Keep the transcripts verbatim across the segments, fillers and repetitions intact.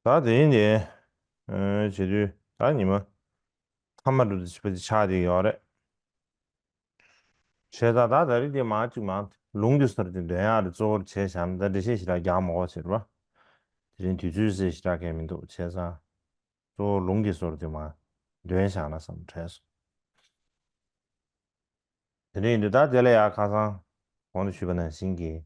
ད་དེ་ཡིན་ཏེ། ཨ། བྱེད་དུས་ད་ཉི་མ་ཐ་མ་འགྲུབ་ཏུ་ཆགས་བསྡད་ཡོད་རེད། བྱས་ཙང་ད་ད་རེས་དེ་མ་གཅིག་མ་ལུང་གི་ཟུར་དེ་འདོན་ཡག་རེད། གཙོ་བོར་བྱས་བཞག་ན་ད་འགྲེལ་བཤད་ཞེ་དྲག་རྒྱག་མ་དགོས་ཟེར་བ། དེ་རིང་དུས་ཚོད་ཟེར་ཞེ་དྲག་གང་མི་འདུག་བྱས་ཙང་གཙོ་བོ་ལུང་གི་ཟུར་དེ་མ་འདོན་བཞག་ན་བསམ་དྲན་སོང་། དེ་འདྲ་ཡིན་དུས་ད་དེ་ལ་ཡང་ཁ་སང་གོང་དུ་ཞུས་པ་ནང་བཞིན་གྱི།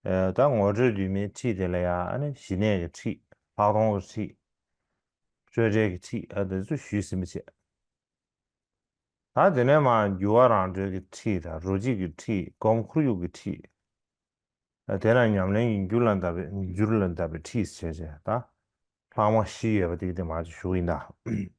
ཨ། ད་ངོ་སྤྲོད་བསྡུས་མའི་ཁྲིད་དེ་ལ་ཡང་ཨ་ནི་ཞི་གནས་ཀྱི་ཁྲིད། ལྷག་མཐོང་གི་ཁྲིད། སྤྲོས་བྲལ་གྱི་ཁྲིད། ཨ། དེ་ཚོ་ཞུས་ཟིན་པ་བྱས། ད་དེ་ནས་མར་འགྱུར་བ་རང་གྲོལ་གྱི་ཁྲིད་དང་རོ་གཅིག་གི་ཁྲིད། སྒོམ་ཁོར་ཡུག་གི་ཁྲིད། ཨ། དེ་ལ་ཉམས་ལེན་གྱི་རྒྱུ་ལ་བརྟག་པའི་རྒྱུ་ལ་བརྟག་པའི་ཁྲིད་བྱས་བྱས། ད་ལྷག་མ་བཞི་ཡོད་པ་དེ་གི་དེ་མར་ཅིག་ཞུ་གི་ཡིན་ད།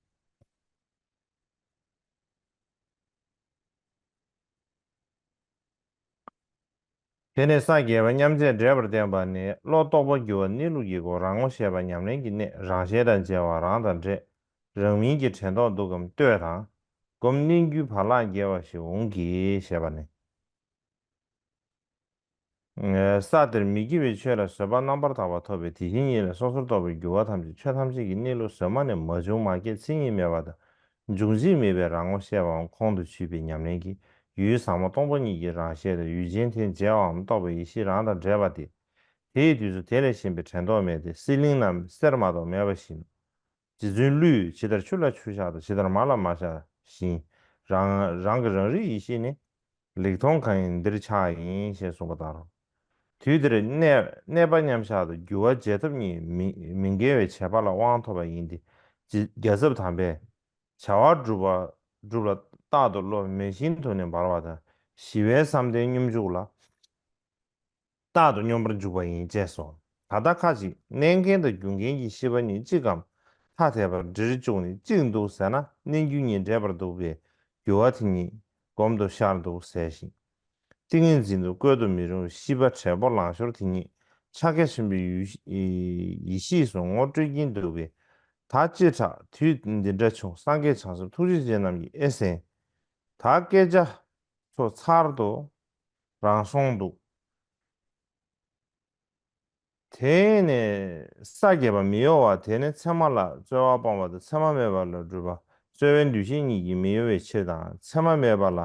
དེ་ནས་ས་བརྒྱད་པ་མཉམ་རྗེས་འདྲེས་པར་བསྟན་པ་ནི། བློ་རྟོག་པ་འགྱུ་བ་གནས་ལུགས་ཀྱི་སྒོ། རང་ངོ་ཤེས་པ་ཉམས་ལེན་གྱི་གནད། རང་ཞལ་དང་མཇལ་བ་རང་དང་འདྲེས། རང་མིང་གི་དྲན་རྟོག་འདུག་གམ་ལྟོས་དང་། སྒོམ་གནས་འགྱུ་བར་ལག་རྒྱས་པ་ཞིག་འོང་གི། ཞེས་པ་ནི། ས་དེར་མི་སྐྱེ་བའི་ཆོས་ལ་བཟོད་པ་རྣམ་པར་དག་པ་ཐོབ་པས། དེ་བཞིན་ཉིད་ལ་སོ་སོར་རྟོག་པའི་འགྱུ་བ་ཐམས་ཅད། ཆོས་ཐམས་ཅད་ཀྱི་གནས་ལུགས་གཟོད་མ་ནས་མ་བྱུང་མ་སྐྱེས་མཚན་ཉིད་མེད་པ་དང་། འབྱུང་འཇིག་མེད་པའི་རང་ངོ་ཤེས་པའམ་ཁོང་དུ་ཆུད་པའི་ཉམས་ལེན་གྱིས་ཡུལ་ཟབ་མོ་སྟོང་པ་ཉིད་ཀྱི་རང་ཞལ་དང་ཡུལ་ཅན་དེ་མཇལ་བའམ་རྟོགས་པའི་ཡེ་ཤེས་རང་དང་འདྲེས་པ་སྟེ། དེའི་དུས་སུ་དེ་ལས་གཞན་པའི་དྲན་རྟོག་མེད་དེ། གསེར་གླིང་ན་གསེར་མ་གཏོགས་མེད་པ་བཞིན། རྗེ་བཙུན་ཀླུས་ཇི་ལྟར་ཆུ་ལ་ཆུ་བཞག་དང་ཇི་ལྟར་མ་ལ་མ་བཞག་བཞིན། རང་རང་གི་རང་རིག་ཡེ་ཤེས་ནི་ལེགས་མཐོང་གང་ཡིན་འདིར་ཆགས་ཡིན་ཞེས་གསུངས་པ་ལྟར། དུས་དེར་གནས་གནས་པ་མཉམ་བཞག་ཏུ་འགྱུ་བ་བྱེད་ཐབས་གཉིས་མི་མི་འགལ་བའི་བྱེད་པ་ལ་དབང་ཐོབ་པ་ཡིན་ཏེ། རྒྱ་རྒྱལ་ཚབ་དམ་པས་བྱ་བ་སྒྲུབ་པ་སྒྲུབ་ལ་རྟག་ཏུ་བློ་མེད་བཞིན་དུ་ནི་འབར་བ་དང་། ཞི་བའི་བསམ་གཏན་སྙོམས་འཇུག་ལ་རྟག་ཏུ་སྙོམས་པར་འཇུག་པ་ཡིན་ཅེས་སོ། ད་ལྟ་ཁ་ཅིག་གནས་མཁན་དང་འགྱུ་མཁན་གྱི་ཤེས་པ་གཉིས་གཅིག་གམ་ཐ་དད་པར་འདྲིར་བཅུག་ནས་གཅིག་འདུག་ཟེར་ན། གནས་འགྱུ་གཉིས་འདྲེས་པར་འདུག་པས་འགྱུ་བ་དེ་ཉིད་སྒོམ་དུ་ཤར་འདུག་ཟེར་ཞིང་། ཏིང་ངེ་འཛིན་དུ་བཀོད་དུ་མི་རུང་བའི་ཤེས་པ་བྲལ་པོ་ལང་ཤོར་དེ་ཉིད་ཕྱག་རྒྱ་ཆེན་པོའི་ཡུལ་ཡེ་ཤེས་སུ་ངོ་སྤྲོད་ཀྱིན་འདུག་པས། ད་ཅི་དྲག་དུས་འདི་འདྲ་བྱུང་སངས་རྒྱས་བྱང་སེམས་ཐུགས་རྗེ་ཅན་རྣམས་ཀྱིས་ཨེ་ཟེར། ད་སྐད་ཆ་ཚོ་ཚར་དུ་རང་སོང་འདུག་དེ་ནས་ས་བརྒྱད་པ་མི་གཡོ་བ་དེ་ནི་མཚན་མ་ལ་རྩོལ་བ་སྤངས་པ་དང་མཚན་མ་མེད་པ་ལ་སྒྲུབ་པ། རྩོལ་བའི་འདུ་ཤེས་གཉིས་ཀྱིས་མི་གཡོ་བའི་ཕྱིར་དང་། མཚན་མ་མེད་པ་ལ་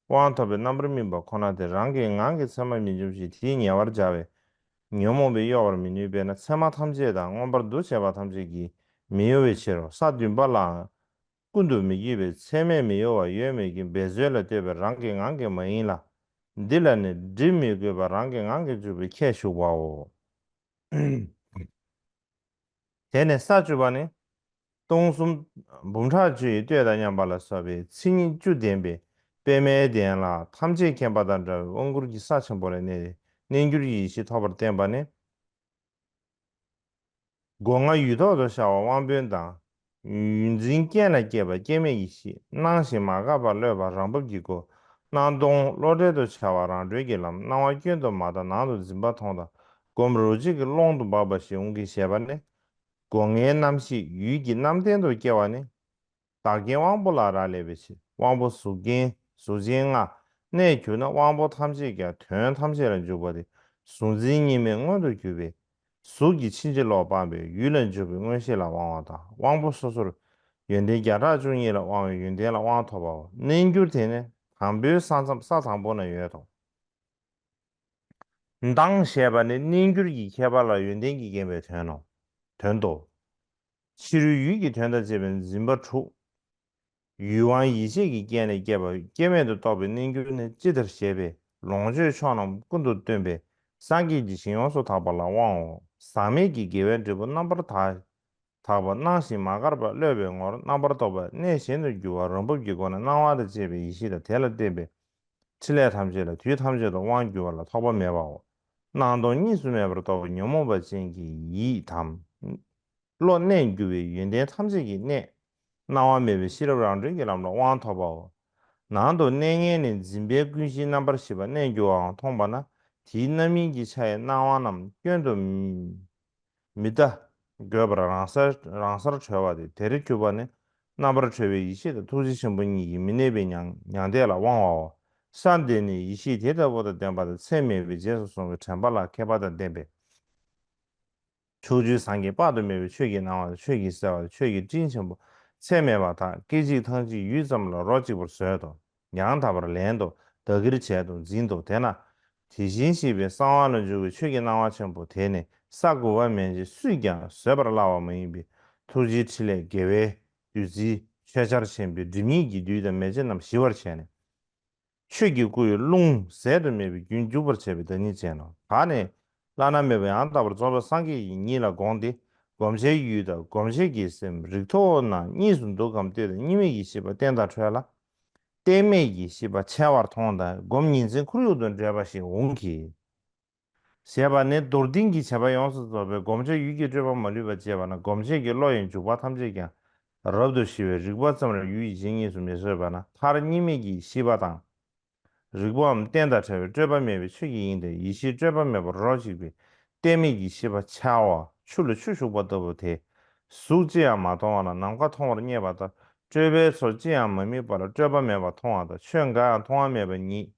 དབང་ཐོབ་པའི་རྣམ་པར་སྨིན་པ་ཁོ་ན་དེ་རང་གི་ངང་གིས་མཚན་མ་མི་འཇོམས་ཤིང་དེས་ཉེ་བར་སྦྱར་བས་ཉོན་མོངས་པས་གཡོ་བར་མི་ནུས་པས་ན། མཚན་མ་ཐམས་ཅད་དང་མངོན་པར་འདུ་བྱེད་པ་ཐམས་ཅད་ཀྱིས་མི་གཡོ་བའི་ཕྱིར་རོ། ས་བདུན་པ་ལའང་ཀུན་ཏུ་མི་སྐྱེ་བའི་ཚད་མས་མི་གཡོ་བ་ཡོད་མེད་ཀྱི་འབད་རྩོལ་ལ་ལྟོས་པའི་རང་གི་ངང་གིས་མ་ཡིན་ལ། འདི་ལ་ནི་སྒྲིབ་མི་དགོས་པར་རང་གི་ངང་གིས་འཇུག་པའི་ཁྱད་ཞུགས་པའོ། དེ་ནས་ས་བཅུ་པ་ནི། སྟོང་གསུམ་འབུམ་ཕྲག་བཅུ་ཡི་གཏོས་དང་མཉམ་པ་ལ་སོགས་པའི་མཚན་ཉིད་བཅུ་ལྡན་པའི་པདྨའི་གདན་ལ་ཐམས་ཅད་མཁྱེན་པ་དང་འདྲ་བའི་དབང་བསྐུར་གྱི་ས་ཆེན་པོ་ལ་གནས་ཏེ་གནས་འགྱུར་གྱི་ཡེ་ཤེས་ཐོབ་པར་བསྟན་པ་ནི། སྒོ་ལྔ་ཡུལ་ཐོག་ཏུ་ཤར་བ་དབང་པོའི་མདངས། ཡུལ་འཛིན་རྐྱེན་ལ་སྐྱེས་པ་སྐྱེ་མེད་ཡེ་ཤེས། སྣང་ཞིང་མ་འགགས་པར་གློད་པ་རང་བབས་ཀྱི་སྒོ། སྣང་སྟོང་བློ་བྲལ་དུ་འཆར་བ་རང་གྲོལ་གྱི་ལམ། སྣང་བ་སྐྱོན་དུ་མ་བལྟ་ནང་དུ་འཛིན་པ་མཐོང་དང་། སྒོམ་རོ་གཅིག་གི་ཀློང་དུ་འབབ་པ་ཞིག་འོང་གི་ཞེས་པ་ནི། སྒོ་ལྔའི་རྣམ་ཤེས་ཡུལ་གྱི་རྣམ་ལྡན་དུ་སྐྱེ་བ་ནི། བདག་རྐྱེན་དབང་པོ་ལ་རག་ལས་པའི་ཕྱིར། དབང་པོ་གཟུགས་རྐྱེན་གཟུགས་ཅན་ལྔ་གནས་གྱུར་ན་དབང་པོ་ཐམས་ཅད་ཀྱང་དོན་ཐམས་ཅད་ལ་འཇུག་པ་སྟེ་གཟུགས་འཛིན་གཉིས་མེད་མངོན་དུ་གྱུར་པས། གཟུགས་ཀྱི་ཕྱིན་ཅི་ལོག་སྤངས་པས་ཡུལ་ལ་འཇུག་པའི་མངོན་ཤེས་ལ་དབང་བ་དང་། དབང་པོ་སོ་སོར་ཡོན་ཏན་བརྒྱ་ཕྲག་བཅུ་གཉིས་ལ་དབང་བའི་ཡོན་ཏན་ལ་དབང་ཐོབ་པའོ། གནས་འགྱུར་དེ་ནི་དང་པོའི་ས་མཚམས་ས་དང་པོ་ན་ཡོད་དོ། མདངས་ཞེས་པ་ནི་གནས་འགྱུར་གྱི་ཁྱད་པར་ལ་ཡོན་ཏན་གྱིས་བརྒྱན་པའི་དོན་ནོ། དོན་ཏོ། ཕྱི་རོལ་ཡུལ་གྱི་དོན་དང་བཅས་པའི་འཛིན་པ་དྲུག་ཡུལ་དབང་ཡིད་བྱེད་ཀྱི་རྐྱེན་ལས་སྐྱེས་པ་སྐྱེ་མེད་དུ་རྟོགས་པའི་གནས་འགྱུར་ནི་ཅི་ལྟར་བཤད་པའི་ལོངས་སྤྱོད་ཕྱོགས་རྣམས་ཀུན་ཏུ་སྟོན་པའི་སངས་རྒྱས་ཀྱི་ཞིང་ཡོངས་སུ་དག་པ་ལ་དབང་ངོ་། ཟག་མེད་ཀྱི་དགེ་བའི་འབྲས་བུ་རྣམ་པར་དག་དག་པ་སྣང་ཞིང་མ་འགགས་པར་གློད་པའི་ངོར་རྣམ་པར་རྟོག་པ་གནས་གཞན་དུ་འགྱུར་བ་རང་བབས་ཀྱི་སྒོ་ནས་སྣང་བ་དང་བཅས་པའི་ཡེ་ཤེས་དང་དེ་ལ་བརྟེན་པའི་ཕྲིན་ལས་ཐམས་ཅད་ལ་དུས་ཐམས་ཅད་དུ་དབང་བསྒྱུར་བ་ལ་ཐོགས་པ་མེད་པའོ། སྣང་སྟོང་གཉིས་སུ་མེད་པར་རྟོགས་པའི་ཉོན་མོངས་པ་ཅན་གྱི་ཡིད་དམ། བློ་གནས་འགྱུར་བའི་ཡོན་ཏན་ཐམས་ཅད་ཀྱི་གནས། སྣང་བ་མེད་པའི་ཤེས་རབ་རང་གྲོལ་གྱི་ལམ་ལ་དབང་ཐོབ་པའོ། ནང་དུ་གནས་ངན་ནི་འཛིན་པའི་ཀུན་གཞིའི་རྣམ་པར་ཤེས་པ་གནས་འགྱུར་བའང་མཐོང་བ་ན་དེའི་རྣམ་སྨིན་གྱི་ཆ་ཡི་སྣང་བ་རྣམས་སྐྱོན་དུ་མི་མི་ལྟ་དགོས་པར་རང་སར་རང་སར་གྲོལ་བ་སྟེ། དེར་གྱུར་པ་ནི་རྣམ་པར་གྲོལ་བའི་ཡེ་ཤེས་དང་ཐུགས་རྗེ་ཆེན་པོ་གཉིས་ཀྱིས་མི་གནས་པའི་མྱང་མྱང་འདས་ལ་དབང་བའོ། ས་འདི་ནི་ཡེ་ཤེས་དེ་ལྟ་བུ་དང་ལྡན་པ་དང་ཚད་མེད་པའི་རྗེས་སུ་སོང་བའི་དྲན་པ་ལ་མཁས་པ་དང་ལྡན་པས། ཕྱོགས་བཅུའི་སངས་རྒྱས་དཔག་ཏུ་མེད་པའི་ཆོས་ཀྱི་སྣང་བ་དང་ཆོས་ཀྱི་གསལ་བ་དང་ཆོས་ཀྱི་སྤྲིན་ཆེན་པོ་ཚད་མེད་པ་དག་སྐད་ཅིག་ཐང་ཅིག་ཡུད་ཙམ་ལ་རོ་གཅིག་པར་བཟོས་ཏོ། ཡང་དག་པར་ལེན་ཏོ། བདག་གིར་བྱས་ཏོ། འཛིན་ཏོ། དེས་ན། དེ་བཞིན་གཤེགས་པའི་གསང་བ་ལ་འཇུག་པའི་ཆོས་ཀྱི་སྣང་བ་ཆེན་པོ་དེ་ནི་ས་དགུ་པ་མན་ཆད་སུས་ཀྱང་བཟོད་པར་སླ་བ་མ་ཡིན་པའི་ཐུགས་རྗེའི་ཕྲིན་ལས་དགེ་བའི་བདུད་རྩིའི་ཆོས་ཆར་ཆེན་པོས་སྒྲིབ་གཉིས་ཀྱི་བདུད་དང་མེ་ལྕེ་རྣམས་ཞི་བར་བྱས་ནས། ཆོས་ཀྱི་སྐུ་ཡི་རླུང་ཟད་དུ་མེད་པའི་རྒྱུན་འཇུག་པར་བྱེད་པའི་བདག་ཉིད་ཅན་ནོ། ད་ནི་བླ་ན་མེད་པ་ཡང་དག་པར་རྫོགས་པའི་སངས་རྒྱས་ཀྱི་ཉིད་ལ་དགོངས་ཏེ། བསྒོམ་བྱའི་ཡུལ་དང་བསྒོམ་བྱེད་ཀྱི་སེམས་རིག་མཐོང་རྣམས་གཉིས་སུ་འདུ་གམ་ལྟོས་དང་གཉིས་མེད་ཀྱི་ཤེས་པ་བརྟན་དང་འཕྲོད་ལ། གཏད་མེད་ཀྱི་ཤེས་པ་འཆར་བར་མཐོང་དང་སྒོམ་ཉིན་མཚན་ཁོར་ཡུག་དང་འདྲེས་པ་ཞིག་འོང་གི། ཞེས་པ་ནི་མདོར་བསྟན་གྱི་བྱ་བ་ཡོངས་སུ་རྫོགས་པའི་བསྒོམ་བྱའི་ཡུལ་གྱི་སྤྲོས་པ་མ་ལུས་པ་བཅད་པ་ན་བསྒོམ་བྱེད་ཀྱི་བློ་ཡི་འཇུག་པ་ཐམས་ཅད་ཀྱང་རབ་ཏུ་ཞི་བའི་རིག་པ་ཙམ་ལ་ཡུལ་ཡིད་བྱེད་གཉིས་སུ་མི་བཟོད་པ་ན་མཐར་གཉིས་མེད་ཀྱི་ཤེས་པ་དང་། རིག་པའམ་རྟེན་དང་བྲལ་བའི་སྤྲོས་པ་མེད་པའི་ཆོས་ཀྱི་དབྱིངས་དེ་ཡེ་ཤེས་སྤྲོས་པ་མེད་པར་རོ་གཅིག་པའི་གཏད་མེད་ཀྱི་ཤེས་པ་འཆར་བ་ཆུ་ལ་ཆུ་ཞུགས་པ་ལྟ་བུ་དེ། གཟུགས་ཅི་ཡང་མ་མཐོང་བ་ལ་ནམ་མཁའ་མཐོང་བར་བསྙད་པ་ལྟར་སྤྲོས་པའི་ཚོགས་ཅི་ཡང་མ་དམིགས་པ་ལ་སྤྲོས་པ་མེད་པར་མཐོང་བ་དང་ཆོས་འགའ་ཡང་མཐོང་བ་མེད་པ་ཉིད།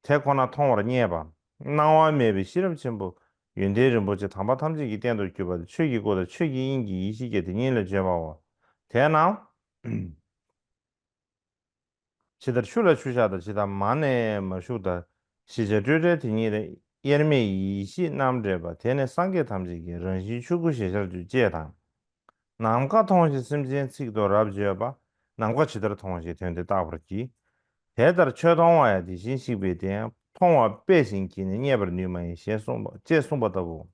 དེ་ཁོ་ན་མཐོང་བར་བསྙད་པ། སྣང་བ་མེད་པའི་ཤེས་རབ་ཆེན་པོ་ཡོན་ཏན་རིན་པོ་ཆེ་དམ་པ་ཐམས་ཅད་ཀྱི་རྟེན་དུ་གྱུར་པ་དེ་ཆོས་ཀྱི་སྐུ་དང་ཆོས་ཀྱི་དབྱིངས་ཀྱི་ཡེ་ཤེས་ཀྱི་དེ་ཉིད་ལ་བརྗོད་པའོ། དེས་ན། ཇི་ལྟར་ཆུ་ལ་ཆུ་བཞག་དང་ཇི་ལྟར་མར་ནས་མར་ཞུགས་དང་ཞེས་བྱ་སྤྲོས་བྲལ་དེ་ཉིད་ལ་དབྱེར་མེད་ཡེ་ཤེས་རྣམ་འདྲེས་པ་དེ་ནི་སངས་རྒྱས་ཐམས་ཅད་ཀྱི་རང་བཞིན་ཆོས་སྐུ་ཞེས་བྱར་གྱུར་ཅེས་དང་། ནམ་མཁའ་མཐོང་ཞིང་སེམས་ཅན་ཚིག་ཏུ་རབ་བརྗོད་པ། ནམ་མཁའ་ཇི་ལྟར་མཐོང་ཞིང་དོན་དེ་བརྟག་པར་གྱིས། དེ་ལྟར་ཆོས་མཐོང་བ་ཡང་དེ་བཞིན་གཤེགས་པའི་དེ་ཡང་མཐོང་བ་དཔེ་བཞིན་གྱིས་ནི་རྙེད་པར་ནུས་མ་ཡིན་ཞེས་གསུངས་པ་ཅེས་གསུངས་པ་ལྟ་བུ།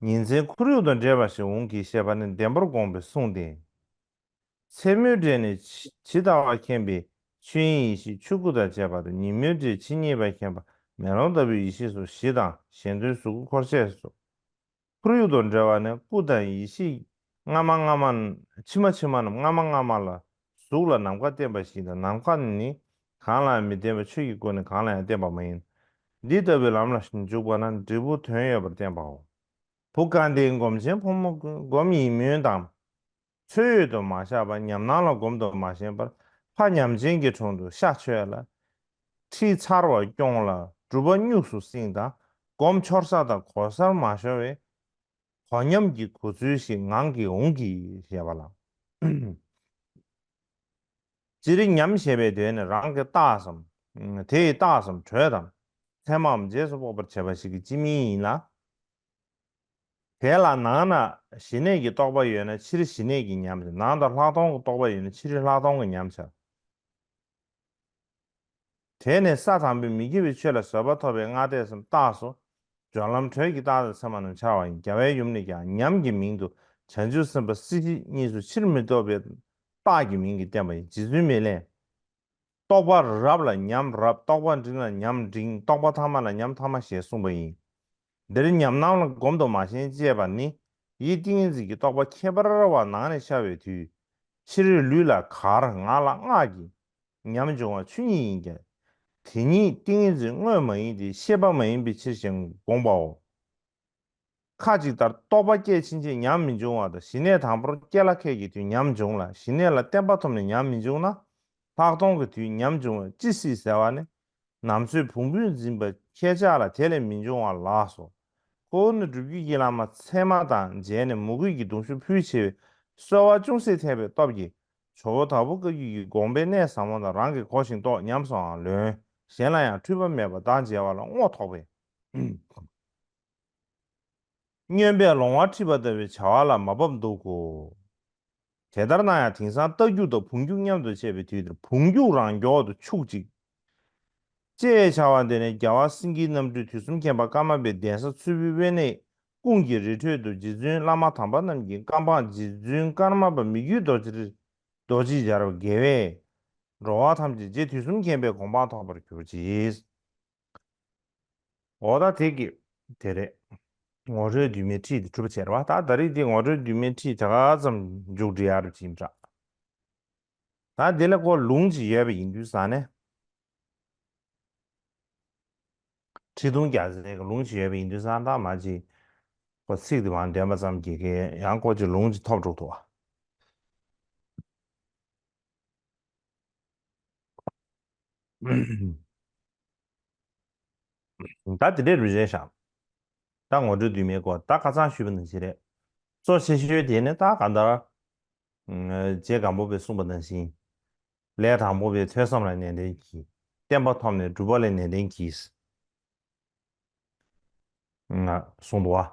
ཉིན་མཚན་ཁོར་ཡུག་དང་འདྲེས་པ་ཞིག་འོང་གི་ཞེས་པ་ནི་ལྡེམ་པོར་དགོངས་པའི་གསུང་སྟེ། མཚན་མོའི་འདྲེས་ནི་ཇི་ལྟ་བ་མཁྱེན་པའི་ཆོས་དབྱིངས་ཡེ་ཤེས་ཆོས་སྐུ་དང་བཅས་པ་དང་ཉིན་མོའི་འདྲེས་ཇི་སྙེད་པ་མཁྱེན་པ་མེ་ལོང་ལྟ་བུའི་ཡེ་ཤེས་སོ་ཞེས་དང་གཞན་དོན་གཟུགས་སྐུ་འཁོར་ཆས་སོ། ཁོར་ཡུག་དང་འདྲེས་པ་ནི་སྐུ་དང་ཡེ་ཤེས་སྔ་མ་སྔ་མ་ཕྱི་མ་ཕྱི་མ་རྣམས་སྔ་མ་སྔ་མ་ལ་གཟུགས་ལ་ནམ་མཁའ་བརྟེན་པ་ཞིག་དང་ནམ་མཁའ་ནི་གང་ལའང་མི་བརྟེན་པ་ཆོས་ཀྱི་སྐུ་ནི་གང་ལའང་བརྟེན་པ་མ་ཡིན། འདི་ལྟ་བུའི་ལམ་ལ་འཇུག་པ་ན་འབྲས་བུ་དོན་ཡོད་པར་བསྟན་པའོ། བུ་དཀའ་ལྡན་སྒོམ་ཆེན་ཕོ་མོ་ཀུན་སྒོམ་ཡིད་སྨོན་དང་། ཚོད་ཡོད་དུ་མ་བཞག་པར་ཉམས་སྣང་ལ་སྒོམ་དུ་མ་ཞེན་པར་ཕ་ཉམས་ཅན་གྱི་དྲུང་དུ་ཤ་མཆོད་ལ། ཁྲིད་ཚར་བ་སྐྱོང་ལ་སྒྲུབ་པ་སྨྱུགས་སུ་བསྲིངས་དང་སྒོམ་འཆོར་ས་དང་གོ་སར་མ་ཤོར་བའི་གོ་ཉམས་ཀྱི་གོ་ཚུལ་ཞིག་ངང་གིས་འོང་གི་ཞེས་པ་ལ། སྤྱིར་ཉམས་ཞེས་པའི་དོན་ནི་རང་གི་རྟགས་སམ། དེ་ཡི་རྟགས་སམ་དྲོད་དམ། མཚན་མའམ་རྗེས་སུ་དཔོག་པར་བྱེད་པ་ཞིག་གི་སྤྱི་མིང་ཡིན་ལ། དེ་ལ་ནང་ན་ཞི་གནས་ཀྱི་རྟོག་པ་ཡོད་ན་ཕྱིར་ཞི་གནས་ཀྱི་ཉམས་ཀྱི་ནང་དུ་ལྷག་མཐོང་གི་རྟོག་པ་ཡོད་ན་ཕྱིར་ལྷག་མཐོང་གི་ཉམས་བྱ། དེ་ནི་ས་དང་པོའི་མི་སྐྱེ་བའི་ཆོས་ལ་བཟོད་པ་ཐོབ་པའི་སྔ་ལྟས་སམ་རྟགས་སོ། སྦྱོར་ལམ་དྲོད་ཀྱི་རྟགས་དང་ཚད་མ་རྣམས་འཆར་བ་ཡིན། རྒྱལ་བའི་ཡུམ་ནི་ཀྱང་ཉམས་ཀྱི་མིང་དུ་བྱང་ཆུབ་སེམས་དཔའ་སྲིད་ཞི་གཉིས་སུ་ཕྱིར་མི་ལྡོག་པའི་རྟགས་ཀྱི་མིང་གིས་བསྟན་པ་ཡིན། རྗེ་བཙུན་མི་ལས། རྟོག་པ་རབ་ལ་ཉམས་རབ། རྟོག་པ་འབྲིང་ལ་ཉམས་འབྲིང་། རྟོག་པ་ཐ་མ་ལ་ཉམས་ཐ་མ་ཞེས་གསུངས་པ་ཡིན། འདིར་ཉམས་སྣང་ལ་སྒོམ་དུ་མ་ཞེན་ཅེས་པ་ནི། ཡིད་ཏིང་ངེ་འཛིན་གྱི་རྟོག་པ་ཁྱད་པར་བ་ནང་ནས་ཤར་བའི་དུས། ཕྱིར་ལུས་ལ་གར་ངག་ལ་སྔགས་ཀྱི་ཉམས་འབྱུང་བ་ཆོས་ཉིད་ཡིན་ཀྱང་། དེ་ཉིད་ཏིང་ངེ་འཛིན་དངོས་མ་ཡིན་ཏེ་ཤེས་པ་མ་ཡིན་པའི་ཕྱིར་ཞེས་དགོངས་པའོ། ཁ་ཅིག་ལྟར་རྟོག་པ་སྐྱེས་ཕྱིན་ཆད་ཉམས་མི་འབྱུང་བ་དང་ཞི་གནས་དང་པོར་སྐྱེས་ལ་ཁད་ཀྱི་དུས་ཉམས་འབྱུང་ལ་ཞི་གནས་ལ་བརྟན་པ་ཐོབ་ནས་ཉམས་མི་འབྱུང་ན། ལྷག་མཐོང་གི་དུས་ཉམས་འབྱུང་བ་ཅི་སྲིད་ཟེར་བ་ནི། ནམ་ཚོད་བོང་བུས་འཛིན་པ་ཁྱེད་ཅག་ལ་དེ་ལས་མི་འབྱུང་བ་ལགས་སོ། ཁོ་བོ་ནི་སྒྲུབ་བརྒྱུད་ཀྱི་བླ་མ་ཚད་མ་དང་མཇལ་ནས་མོས་གུས་ཀྱི་གདུང་ཤུགས་ཕུལ་ཆེ་བའི་གསོལ་བ་ཅུང་ཟད་འཐེན་པའི་སྟོབས་ཀྱིས་ཇོ་བོ་དྭགས་པོ་བཀའ་བརྒྱུད་ཀྱི་དགོངས་པའི་གནད་ཟབ་མོ་དང་རང་གིས་གོ་ཞིང་རྟོགས་ཉམས་སུའང་ལོན། གཞན་ལ་ཡང་འཁྲུལ་པ་མེད་པར་བདག་མཇལ་བ་ལ་རྔོ་ཐོགས་པས། སྨྱོན་པས་ལོང་བ་ཁྲིད་པ་ལྟ་བུའི་བྱ་བ་ལ་མ་བབ་འདུག་གོ། དེ་ལྟར་ན་ཡང་དེང་སང་རྟ་རྒྱུག་དང་བོང་རྒྱུག་མཉམ་དུ་བྱས་པའི་དུས་འདིར་བོང་རྒྱུག་རང་མགྱོགས་དུ་ཆུག་ཅིག་ཅེས་བྱ་བ་འདི་ནི་རྒྱལ་བ་སེང་གེའི་རྣམ་སྤྲུལ་དུས་གསུམ་མཁྱེན་པ་ཀརྨ་པའི་གདན་ས་མཚུར་ཕུའི་དབེན་གནས་ཀུན་གྱི་རི་ཁྲོད་དུ་རྗེ་བཙུན་བླ་མ་དམ་པ་རྣམས་ཀྱི་བཀའ་འབངས་རྗེ་བཙུན་ཀརྨ་པ་མི་བསྐྱོད་རྡོ་རྗེ་རྡོ་རྗེ་སྦྱར་བ་དགེ་བས་འགྲོ་བ་ཐམས་ཅད་རྗེ་དུས་གསུམ་མཁྱེན་པའི་གོ་འཕང་ཐོབ་པར་གྱུར་ཅིག། འོ་ད་དེ་གི་དེ་རེད། ངོ་སྤྲོད་བསྡུས་མའི་ཁྲིད་དེ་གྲུབ་པ་བྱས་རེད་བ། ད་ད་རེས་འདི་ངོ་སྤྲོད་བསྡུས་མའི་ཁྲིད་དེ་ག་ཙམ་མཇུག་སྒྲིལ་ཡག་རེད་ཅིག་འདྲ། ད་འདི་ལ་ཁོ་ལུང་ཅིག་ཡོད་པ་ཡིན་དུས་ཙང་ནས། ཁྲི་སྟོང་རྒྱ་མཚོའི་ལུང་ཅིག་ཡོད་པ་ཡིན་དུས་ཙང་ད་མ་ཅིག་ཁོ་ཚིག་དེ་མར་འདོན་པ་ཙམ་གྱིས་ཀྱི་ཡང་ཁོ་ཅིག་ལུང་ཅིག་ཐོབ་འགྲོ་ཐུབ་བ། ད་དེ་འདྲའི་རུ་རེད་ཤག་ད་ངོ་སྤྲོད་བསྡུས་མའི་སྐོར་ད་ཁ་སང་ཞུས་པ་ནང་བཞིན་རེད། གཙོ་ཆེ་ཤོས་དེ་ནི་ད་གང་ལྟར། ཨ། རྗེ་སྒམ་པོ་པས་གསུངས་པ་ནང་བཞིན། ལས་དང་པོ་པའི་ཐོས་བསམ་ལ་ནན་ཏན་གྱིས། བརྟན་པ་ཐོབ་ནས་སྒྲུབ་པ་ལ་ནན་ཏན་གྱིས། ང་གསུངས་འདུག་བ།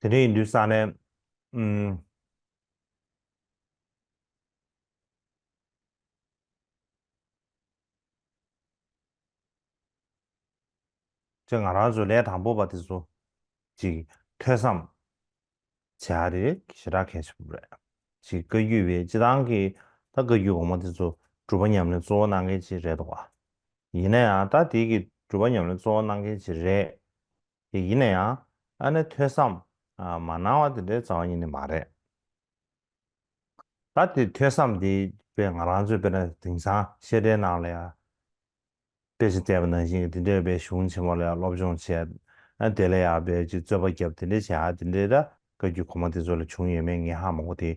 དེ་འདྲ་ཡིན་དུས་ཙང་ནས། ཨུམ། ཅེས་ང་རང་ཚོའི་ལས་དང་པོ་པ་དེ་ཚོ་ཅིག་ཐོས་བསམ་བྱ་ཡ་དེ་ཞེ་དྲག་གལ་ཆེན་པོ་རེད། ཅིག་བཀའ་བརྒྱུད་པའི་སྤྱི་བཏང་གི་ད་བཀའ་བརྒྱུད་གོང་མ་དེ་ཚོ་སྒྲུབ་པ་ཉམས་ལེན་གཙོ་བོ་གནང་མཁན་ཅིག་རེད་འདུག་བ། ཡིན་ན་ཡང་ད་དེ་གི་སྒྲུབ་པ་ཉམས་ལེན་གཙོ་བོ་གནང་མཁན་ཅིག་རེད། དེ་ཡིན་ན་ཡང་ཨ་ནི་ཐོས་བསམ་མ་གནང་བ་དེ་འདྲའི་རྩ་བ་ཉིད་ནས་མ་རེད། ད་དེ་ཐོས་བསམ་འདི་དཔེ་ང་རང་ཚོའི་དཔེར་ན་དེང་སང་བཤད་གྲྭའི་ནང་ལ་ཡང་དཔེ་ཆ་བལྟས་པ་ནང་བཞིན་གྱི་དེ་འདྲའི་དཔེ་གཞུང་ཆེན་མོ་ལ་ཡང་སློབ་སྦྱོང་བྱས། ཨ། དེ་ལ་ཡང་དཔེ་ཅིག་རྩོད་པ་བརྒྱབ་དེ་འདྲའི་བྱས། ཨ། དེ་འདྲའི་ད་བཀའ་བརྒྱུད་གོང་མ་དེ་ཚོ་ལ་བྱུང་ཡོད་མེད་ངས་ཧ་མ་གོ། དེ་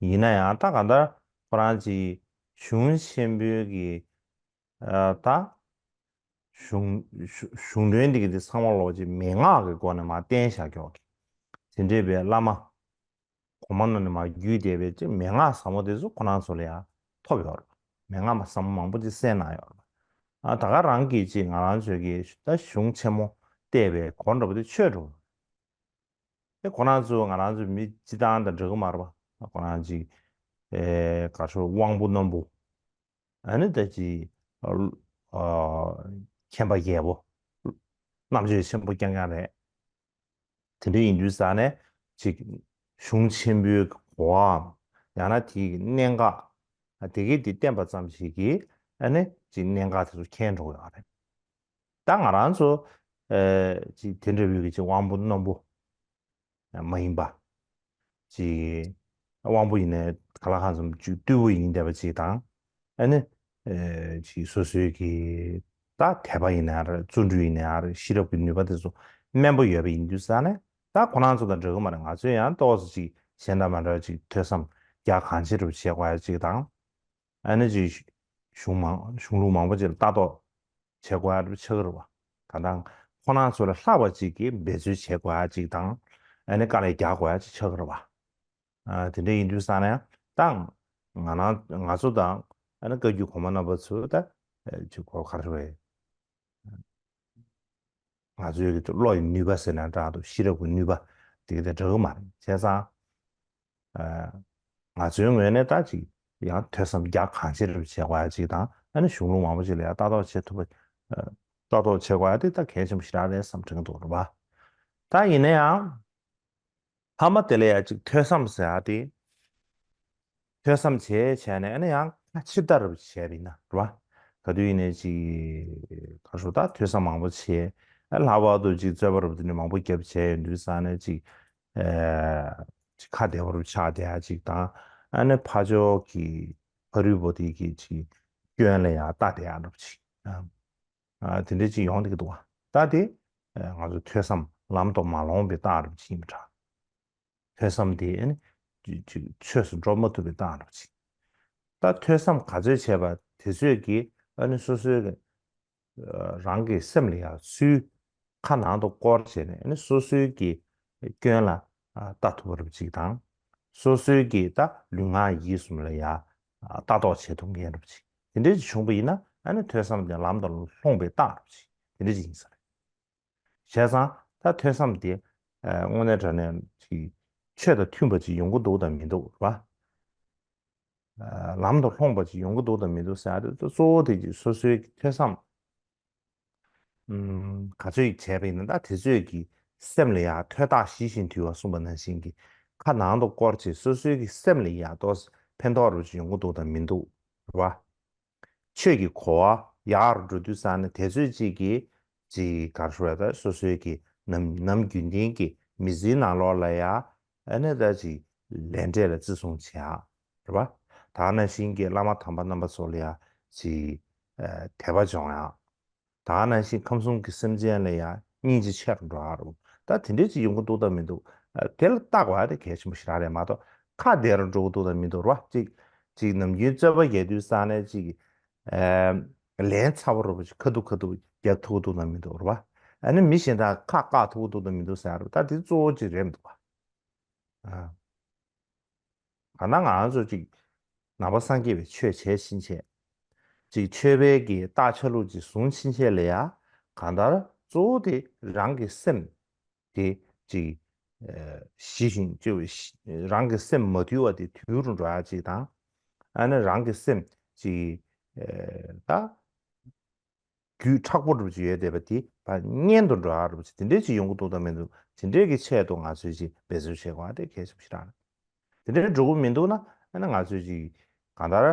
ཡིན་ན་ཡང་ད་གང་ལྟར་ཁོ་རང་ཅིག་གཞུང་ཆེན་པོའི་གི། ཨ། ད་གཞུང་གཞུང་གཞུང་དོན་འདི་གི་དེ་ཚང་མ་ལོག་ཅིག་མན་ངག་གི་སྒོ་ནས་མར་བསྟན་བཞག་ཀྱོག་གི། དེ་འདྲའི་དཔེ་བླ་མ་གོང་མ་རྣམས་ནས་མར་བརྒྱུད་བསྡད་པའི་ཅིག་མན་ངག་ཟབ་མོ་དེ་ཚོ་ཁོ་རང་ཚོ་ལ་ཡང་ཐོབ་ཡོད་རེད། མན་ངག་མ་ཟབ་མོ་མང་པོ་ཅིག་གསན་གནང་ཡོད་རེད། ཨ། ད་ག་རང་གིས་ཅིག་ང་རང་ཚོའི་གི་ད་གཞུང་ཆེན་མོ་བལྟས་པའི་གོ་འདྲ་པོ་དེ་ཆོད་འགྲོ། དེ་ཁོ་རང་ཚོ་ང་རང་ཚོ་མི་སྤྱི་བཏང་དང་འདྲ་གི་མ་རེད་པ། ཁོ་རང་ཅིག་ཨེ། ག་ཚོད་དབང་པོ་རྣོན་པོ། ཨ་ནི་ད་ཅིག་ཨ། མཁྱེན་པ་རྒྱས་པོ། རྣམ་དཔྱོད་ཆེན་པོ་རྐྱང་རྐྱང་རེད། དེ་འདྲ་ཡིན་དུས་ཙང་ནས་ཅིག་གཞུང་ཆེན་པོའི་གོ་བའམ་ཡང་ན་དེའི་གནད་འགག་དེ་གའི་དེ་བསྟན་པ་ཙམ་ཞིག་གིས་ཨ་ནི་ཅིག་གནད་འགག་དེ་ཚོ་མཁྱེན་འགྲོ་གི་ཡོད་རེད། ད་ང་རང་ཚོ་ཨ། ཅིག་དེ་འདྲ་བོའི་གི་ཅིག་དབང་པོ་རྣོན་པོ་མ་ཡིན་པ། ཅིག་དབང་པོ་ཡིན་ནའི་ག་ལ་གང་འཚམ་ཅིག་རྟུལ་པོ་ཡིན་བསྡད་པ་ཅིག་དང་། ཨ་ནི་ཨེ། ཅིག་སོ་སོའི་གི་ད་དད་པ་ཡིན་ན་རེད། བརྩོན་འགྲུས་ཡིན་ན་རེད། ཤེས་རབ་ཀྱི་ནུས་པ་དེ་ཚོ་དམན་པོ་ཡོད་པ་ཡིན་དུས་ཙང་ནས་ད་ཁོ་རང་ཚོ་དང་འདྲ་གི་མ་རེད། ང་ཚོས་ཡང་ཏོག་ཙམ་ཅིག་གཞན་དང་མ་འདྲ་བ་ཅིག་ཐོས་བསམ་རྒྱ་གང་ཆེ་རུ་བྱེད་དགོས་ཡ་ཅིག་དང་། ཨ་ནི་ཅིག་གཞུང་མང་གཞུང་ལུགས་མང་པོ་ཅིག་ལ་ལྟ་རྟོག་བྱེད་དགོས་ཡ་ཆགས་ཀྱི་རེད་པ། ད་ལྟ་ཁོ་རང་ཚོ་ལས་ལྷག་པ་ཅིག་གིས་འབད་རྩོལ་བྱེད་དགོས་ཡ་ཅིག་དང་། ཨ་ནི་དཀའ་ལས་རྒྱག་དགོས་ཡ་ཅིག་ཆགས་ཀྱི་རེད་པ། ཨ། དེ་འདྲ་ཡིན་དུས་ཙང་ནས་ད་ང་རང་ང་ཚོ་དང་ཨ་ནི་བཀའ་བརྒྱུད་གོང་མ་རྣམ་པ་ཚོ་ད་ཨ། ཅིག་གོ་ག་རེ་རེད། ང་ཚོའི་གི་བློ་ཡི་ནུས་པ་ཟེར་ན་འདྲ་འདུག་ཤེས་རབ་ཀྱི་ནུས་པ་དེ་ག་དེ་འདྲ་གི་མ་རེད། བྱས་ཙང་། ཨ། ང་ཚོའི་ངོས་ནས་ད་ཅིག་ཡང་ཐོས་བསམ་རྒྱ་གང་ཆེ་རུ་བྱེད་དགོས་ཡ་ཅིག་དང་། ཨ་ནི་གཞུང་ལུགས་མང་པོ་ཅིག་ལ་ཡང་ལྟ་རྟོག་བྱེད་ཐུབ་པ། ཨ། ལྟ་རྟོག་བྱེད་དགོས་ཡ་དེ་ད་གལ་ཆེན་པོ་ཞེ་དྲག་རེད་བསམ་དྲན་གྱི་འདུག་རེད་པ། ད་ཡིན་ན་ཡང་། ཐ་མ་དེ་ལ་ཡ་ཅིག་ཐོས་བསམ་ཟེར་ཡ་དེ། ཐོས་བསམ་བྱས་བྱས་ནས་ཨ་ནི་ཡང་ཕྱིར་ལྟ་རུ་བྱས་པ་ཡིན་ན་རེད་པ། ག་དུས་ཡིན་ནའི་ཅིག་ག་རེ་ཞུ། ད་ཐོས་བསམ་མང་པོ་བྱས། ཨ། ལྷག་པར་དུ་ཅིག་རྩོད་པ་རུ་དེ་ནས་མང་པོ་བརྒྱབ་བྱས་ཡོང་དུས་ཙང་ནས་ཅིག་ཨ། ཅིག་ཁ་བདེ་བོ་རུ་ཆགས་བསྡད་ཡ་ཅིག་དང་། ཨ་ནི་ཕར་ཕྱོགས་ཀྱི་ཕ་རོལ་པོ་དེ་གི་ཅིག་སྐྱོན་ལ་ཡ་ལྟ་བསྡད་ཡ་འདྲ་པོ་ཅིག་ཨ། ཨ། དེ་འདྲ་ཅིག་ཡོང་བསྡད་ཀྱི་འདུག་པ། ད་དེ་ཨ། ང་ཚོ་ཐོས་བསམ་ལམ་དུ་མ་ལྷོང་བའི་རྟགས་རུ་ཅིག་ཡིན་པ་འདྲ། ཐོས་བསམ་དེ་ཨ་ནི་ཅིག་ཅིག་ཆོས་སུ་འགྲོ་མ་ཐུབ་པའི་རྟགས་རུ་ཅིག་ད་ཐོས་བསམ་ག་ཚོད་བྱས་པ་དེ་ཚོད་ཀྱིས་ཨ་ནི་སོ་སོའི་གི་ཨ། རང་གི་སེམས་ལ་ཡང་ཚུར་ཁ་ནང་དུ་བསྐོར་བྱས་ནས་ཨ་ནི་སོ་སོའི་གི་སྐྱོན་ལ་ཨ། ལྟ་ཐུབ་པ་རུ་ཅིག་དང་། སོ་སོའི་གི་ད་ལུས་ངག་ཡིད་གསུམ་ལ་ཡང་ཨ། ལྟ་རྟོག་བྱེད་ཐུབ་མཁན་རུ་ཅིག་དེ་འདྲ་ཅིག་བྱུང་བ་ཡིན་ན་ཨ་ནི་ཐོས་བསམ་དེ་ལམ་དུ་ལྷོང་བའི་རྟགས་རུ་ཅིག་དེ་འདྲ་ཅིག་ཡིན་ས་རེད། བྱས་ཙང་ད་ཐོས་བསམ་དེ་ཨ། དངོས་གནས་དྲང་གནས་ཀྱི་ཆོས་དང་མཐུན་པ་ཅིག་ཡོང་གི་འདུག་དང་མི་འདུག་རེད་པ། ཨ། ལམ་དུ་ལྷོང་པ་ཅིག་ཡོང་གི་འདུག་དང་མི་འདུག་ཟེར་ཡ་དེ་གཙོ་བོ་དེ་ཅིག་སོ་སོའི་ཐོས་བསམ་ཨམ། ག་ཚོད་ཅིག་བྱས་པ་ཡིན་ན་ད་དེ་ཚོད་ཀྱི་སེམས་ལ་ཡང་ཐོས་རྟགས་ཞི་ཞིང་དུལ་བ་གསུངས་པ་ནང་བཞིན་གྱི་ཁ་ནང་དུ་བསྐོར་བྱས་སོ་སོའི་གི་སེམས་ལ་ཡང་ཏོག་ཙམ་ཕན་ཐོགས་རུ་ཅིག་ཡོང་གི་འདུག་དང་མི་འདུག་རེད་པ། ཆོས་ཀྱི་གོ་བ་ཡག་རུ་འགྲོ་དུས་ཙང་ནས་དེ་ཚོད་ཅིག་གིས་ཅིག་ག་རེ་ཞུ་དགོས་རེད། ད་སོ་སོའི་གི་ནམ་ནམ་རྒྱུན་ལྡན་གྱི་མི་ཚེའི་ནང་ལོགས་ལ་ཡ་ཨ་ནི་ད་ཅིག་ལས་འབྲས་ལ་བརྩི་སྲུང་བྱེད་ཡག་རེད་པ། ད་ནང་བཞིན་གྱི་བླ་མ་དམ་པ་རྣམ་པ་ཚོ་ལ་ཡ་ཅིག་ཨ། དད་པ་སྦྱོང་ཡག་ད་ནང་བཞིན་ཁམས་གསུམ་གྱི་སེམས་ཅན་ལ་ཡང་སྙིང་རྗེ་ཆེ་རུ་འགྲོ་ཡག་རུ། ད་དེ་འདྲས་ཅིག་ཡོང་གི་འདུག་དང་མི་འདུག་ཨ། དེ་ལ་བརྟག་པ་དེ་གལ་ཆེན་པོ་ཞེ་དྲག་རེད་མ་གཏོགས། ཁ་བདེ་རུ་འགྲོ་གི་འདུག་དང་མི་འདུག་རེད་བ། ཅིག་ཅིག་ནམ་རྒྱུན་རྩོད་པ་རྒྱག་དུས་ཙང་ནས་ཅིག་ཨེ་ལན་ཚ་པོ་རུ་ཅིག་ཁ་ཐུག་ཁ་ཐུག་རྒྱག་ཐུབ་ཀྱི་འདུག་དང་མི་འདུག་རེད་བ། ཨ་ནི་མི་གཞན་དག་ཁ་བཀག་ཐུབ་ཀྱི་འདུག་དང་མི་འདུག་ཟེར་ཡ་རེད། ད་དེ་གཙོ་བོ་ཅིག་རེད་མི་འདུག་བ། ཨ། གང་ལྟར་ང་རང་ཚོ་ཅིག་ནང་པ་སངས་རྒྱས་པའི་ཆོས་བྱས་ཕྱིན་ཆད། ཅིག་ཆོས་པའི་གི་རྟགས་ཆ་ལུགས་ཅིག་བཟུང་ཕྱིན་ཆད་ལ་ཡ། གང་ལྟར་གཙོ་བོ་དེ་རང་གི་སེམས་དེ་ཅིག་ཨ་ཞི་ཞིང་ལྕི་བའི་ཞི་རང་གི་སེམས་མ་དུལ་བ་དེ་དུལ་རུ་འགྲོ་ཡ་ཅིག་དང་། ཨ་ནི་རང་གི་སེམས་ཅིག་ཨ་ད་རྒྱུད་མཁྲེགས་པོ་འདྲ་པོ་ཅིག་ཡོད་བསྡད་པ་དེ་ཕར་མངོན་དུ་འགྲོ་ཡ་འདྲ་པོ་ཅིག་དེ་འདྲས་ཅིག་ཡོང་གི་འདུག་དང་མི་འདུག་དེ་འདྲས་ཀྱི་ཆེད་དུ་ང་ཚོས་ཅིག་འབད་རྩོལ་བྱེད་དགོས་པ་དེ་གལ་ཆེན་པོ་ཞིག་རེད། དེ་འདྲས་འགྲོ་གི་མི་འདུག་ན། ཨ་ནི་ང་ཚོས་ཅིག་གང་ལྟར་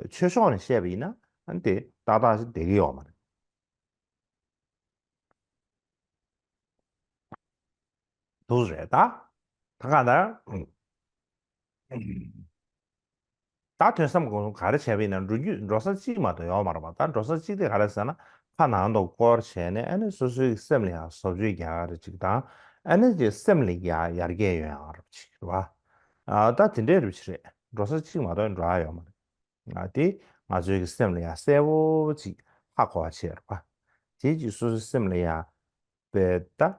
ཆོས་ཕྱོགས་ནས་བཤད་པ་ཡིན་ན། ཨ་ནི་དེ་ཏག་ཏག་ཞིག་བསྡད་ཀྱི་ཡོད་མ་རེད། འདུག་རེད་ད། ད་གང་ལྟར། ད་ཐོས་བསམ་སྒོམ་གསུམ་ག་རེ་བྱས་པ་ཡིན་ན། འགྲོ་རྒྱུ་འགྲོ་ས་གཅིག་མ་གཏོགས་ཡོད་མ་རེད་པ། ད་འགྲོ་ས་གཅིག་དེ་ག་རེ་ཟེར་ན། ཕར་ནང་དུ་སྐོར་བྱས་ནས། ཨ་ནི་སོ་སོའི་སེམས་ལ་ཡང་བཟོ་བཅོས་རྒྱག་ཡ་རེ་ཅིག་དང་། ཨ་ནི་དེ་སེམས་ལ་ཡ་ཡར་རྒྱས་ཡོང་ཡ་རེ་ཅིག་རེད་པ། ཨ་ད་དེ་འདྲའི་རེ་ཅིག་རེད། འགྲོ་ས་གཅིག་མ་གཏོགས་འགྲོ་ཡ་ཡོད་མ་རེད། ང་དེ་ང་ཚོའི་གི་སེམས་ལ་ཡང་གསལ་པོ་ཅིག་ཧ་གོ་བ་བྱས་རེད་པ། དེ་ཅིག་སོ་སོའི་སེམས་ལ་ཡང་དཔེ་ད།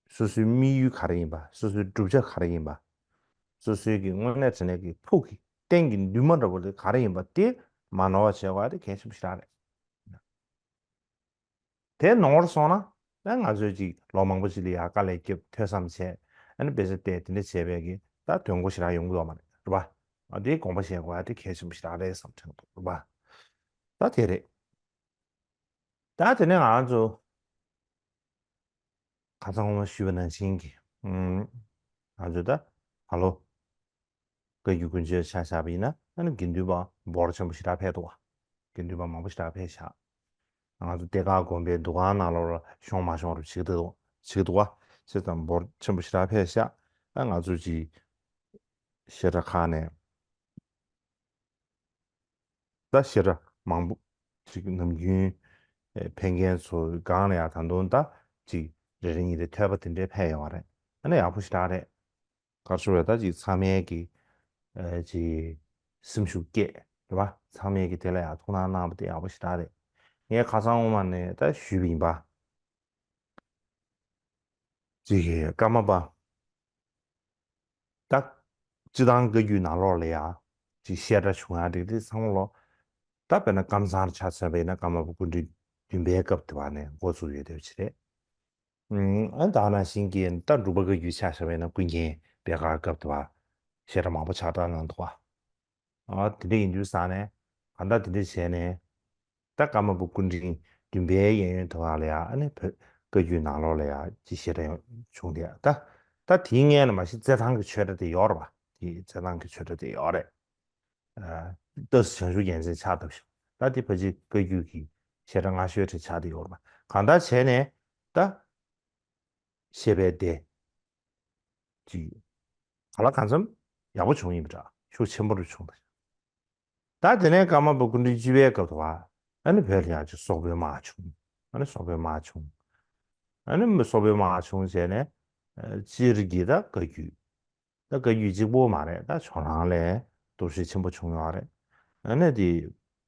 སོ་སོའི་དམིགས་ཡུལ་ག་རེ་ཡིན་པ། སོ་སོའི་བསྒྲུབ་བྱ་ག་རེ་ཡིན་པ། སོ་སོའི་གི་དངོས་གནས་དྲང་གནས་ཀྱི་ཐུགས་ཀྱི་རྟེན་གྱི་འདུན་མ་འདྲ་པོ་དེ་ག་རེ་ཡིན་པ་དེ་མ་ནོར་བ་བྱེད་དགོས་པ་དེ་གལ་ཆེན་པོ་ཞིག་རེད། དེ་ནོར་སོང་ན། ད་ང་ཚོས་ཅིག་ལོ་མང་པོ་ཅིག་ལ་ཡ་དཀའ་ལས་བརྒྱབ། ཐོས་བསམ་བྱས། ཨ་ནི་དཔེ་ཆ་བལྟས། དེ་འདྲ་བྱས་པའི་གི་ད་དོན་གོ་ཞེ་དྲག་ཡོང་གི་ཡོད་མ་རེད། རེད་པ། ཨ་དེ་དགོངས་པ་བཞེས་དགོས་ཡ་དེ་གལ་ཆེན་པོ་ཞེ་དྲག་རེད་བསམ་དྲན་འདུག་རེད་པ། ད་དེ་རེད། ད་དེ་ནས་ང་ཚོ་ཁ་སང་སྔོན་མ་ཞུས་པ་ནང་བཞིན་གྱི། ཨུམ། ང་ཚོ་ད་ཧ་ལོ། བཀའ་བརྒྱུད་དཀོན་མཆོག་ཆ་བཞག་པ་ཡིན་ན། ཨ་ནི་དགེ་འདུན་པ་འབོར་ཆེན་པོ་ཞེ་དྲག་ཕེབས་འདུག་བ། དགེ་འདུན་པ་མང་པོ་ཞེ་དྲག་ཕེབས་ཤག་ང་ཚོ་ལྟེ་ཁ་དགོན་པའི་འདུ་ཁང་ནང་ལོགས་ལ་ཤོང་མ་ཤོང་རུ་བྱེད་འདུག་བྱེད་འདུག་བ། བྱས་ཙང་འབོར་ཆེན་པོ་ཞེ་དྲག་ཕེབས་ཤག་ཨ་ང་ཚོ་ཅིག་བཤད་གྲྭ་ཁག་ནས། ད་བཤད་གྲྭ་མང་པོ་ཅིག་ནམ་རྒྱུན་ཨེ་ཕེབས་མཁན་ཚོ་སྒང་ལ་ཡང་ད་དུང་ད་ཅིག་རེ་རེ་གཉིས་རེ་ཐོས་པ་དེ་འདྲའི་ཕེབས་ཡོང་བ་རེད། ཨ་ནི་ཡག་པོ་ཞེ་དྲག་རེད། ག་རེ་ཞུ་དགོས་རེད། ད་ཅིག་ཚང་མས་ཀྱི་ཨེ་ཅིག་སེམས་ཤུགས་སྐྱེད་རེད་པ། ཚང་མས་ཀྱི་དེ་ལ་ཡང་ཐུགས་སྣང་གནང་བ་དེ་ཡག་པོ་ཞེ་དྲག་རེད། ངས་ཁ་སང་སྔོན་མ་ནས་ད་ཞུས་པ་ཡིན་པ། ཅིག་གི་ཀརྨ་པ། ད་སྤྱིར་བཏང་བཀའ་བརྒྱུད་ནང་ལོགས་ལ་ཡ་ཅིག་བཤད་གྲྭ་བྱུང་ཡ་དེ་དེ་ཚང་མ་ལོ། ད་དཔེར་ན་ཀམ་ཚང་ཆ་མཚོན་པ་ཡིན་ན། ཀརྨ་པ་སྐུ་ཕྲེང་བདུན་པའི་སྐབས་དེ་བ་ནས་འགོ་བཙུགས་ཡོད་དེ་ཅི་རེད། ཨ་ད་ནང་བཞིན་གྱི་ད་འབྲུག་པ་བཀའ་བརྒྱུད་ཆ་བཞག་པ་ཡིན་ན། ཀུན་མཁྱེན་པད་དཀར་སྐབས་དེ་བ་བཤད་གྲྭ་མང་པོ་ཕྱག་བྲིས་གནང་འདུག་བ། ཨ་དེ་འདྲ་ཡིན་དུས་ཙང་ནས་གང་ལྟར་དེ་འདྲ་བྱས་ནས། ད་ཀརྨ་པ་སྐུ་ཕྲེང་བདུན་པའི་གཡས་གཡོན་དུ་བ་ལ་ཡ། ཨ་ནི་བོད་བཀའ་བརྒྱུད་ནང་ལོགས་ལ་ཡ་ཅིག་བཤད་གྲྭ་ཡང་བྱུང་དེ། ད་ད་དེའི་སྔོན་ལ་མ་གཞི་རྩེད་ཐང་གི་ཆོས་གྲྭ་དེ་ཡོད་རེད་པ། དེ་རྩེད་ཐང་གི་ཆོས་གྲྭ་དེ་ཡོད་རེད། ཨ་ཏཱ་ལའི་བྱང་ཆུབ་རྒྱལ་མཚན་ཕྱག་བཏབ་ཤག་ད་དེ་ཕལ་ཆེར་བཀའ་བརྒྱུད་ཀྱི་བཤད་གྲྭ་སྔ་ཤོས་དེ་ཆགས་བསྡད་ཡོད་རེད་པ། གང་ལྟར་བྱས་ནས་ད་བཤད་པའི་སྡེ་ཅིག་གང་ལ་གང་འཚམ་ཡག་པོ་བྱུང་ཡིན་པ་འདྲ། ཤུགས་ཆེན་པོ་རུ་བྱུང་། ད་དེ་ནས་ཀརྨ་པ་སྐུ་ཕྲེང་བཅུ་པའི་སྐབས་དུ་བ། ཨ་ནི་བོད་ལ་ཡང་ཅིག་སོག་པོའི་དམག་བྱུང་། ཨ་ནི་སོག་པོའི་དམག་བྱུང་། ཨ་ནི་སོག་པོའི་དམག་བྱུང་བྱས་ནས། ཨ་སྤྱིར་གྱི་ད་བཀའ་བརྒྱུད། ད་བཀའ་བརྒྱུད་གཅིག་པོ་མ་རེད། ད་ཕྱོགས་གླང་ལ་གཏོར་བཤིག་ཆེན་པོ་བྱུང་ཡོད་རེད། ཨ་ནི་དེ་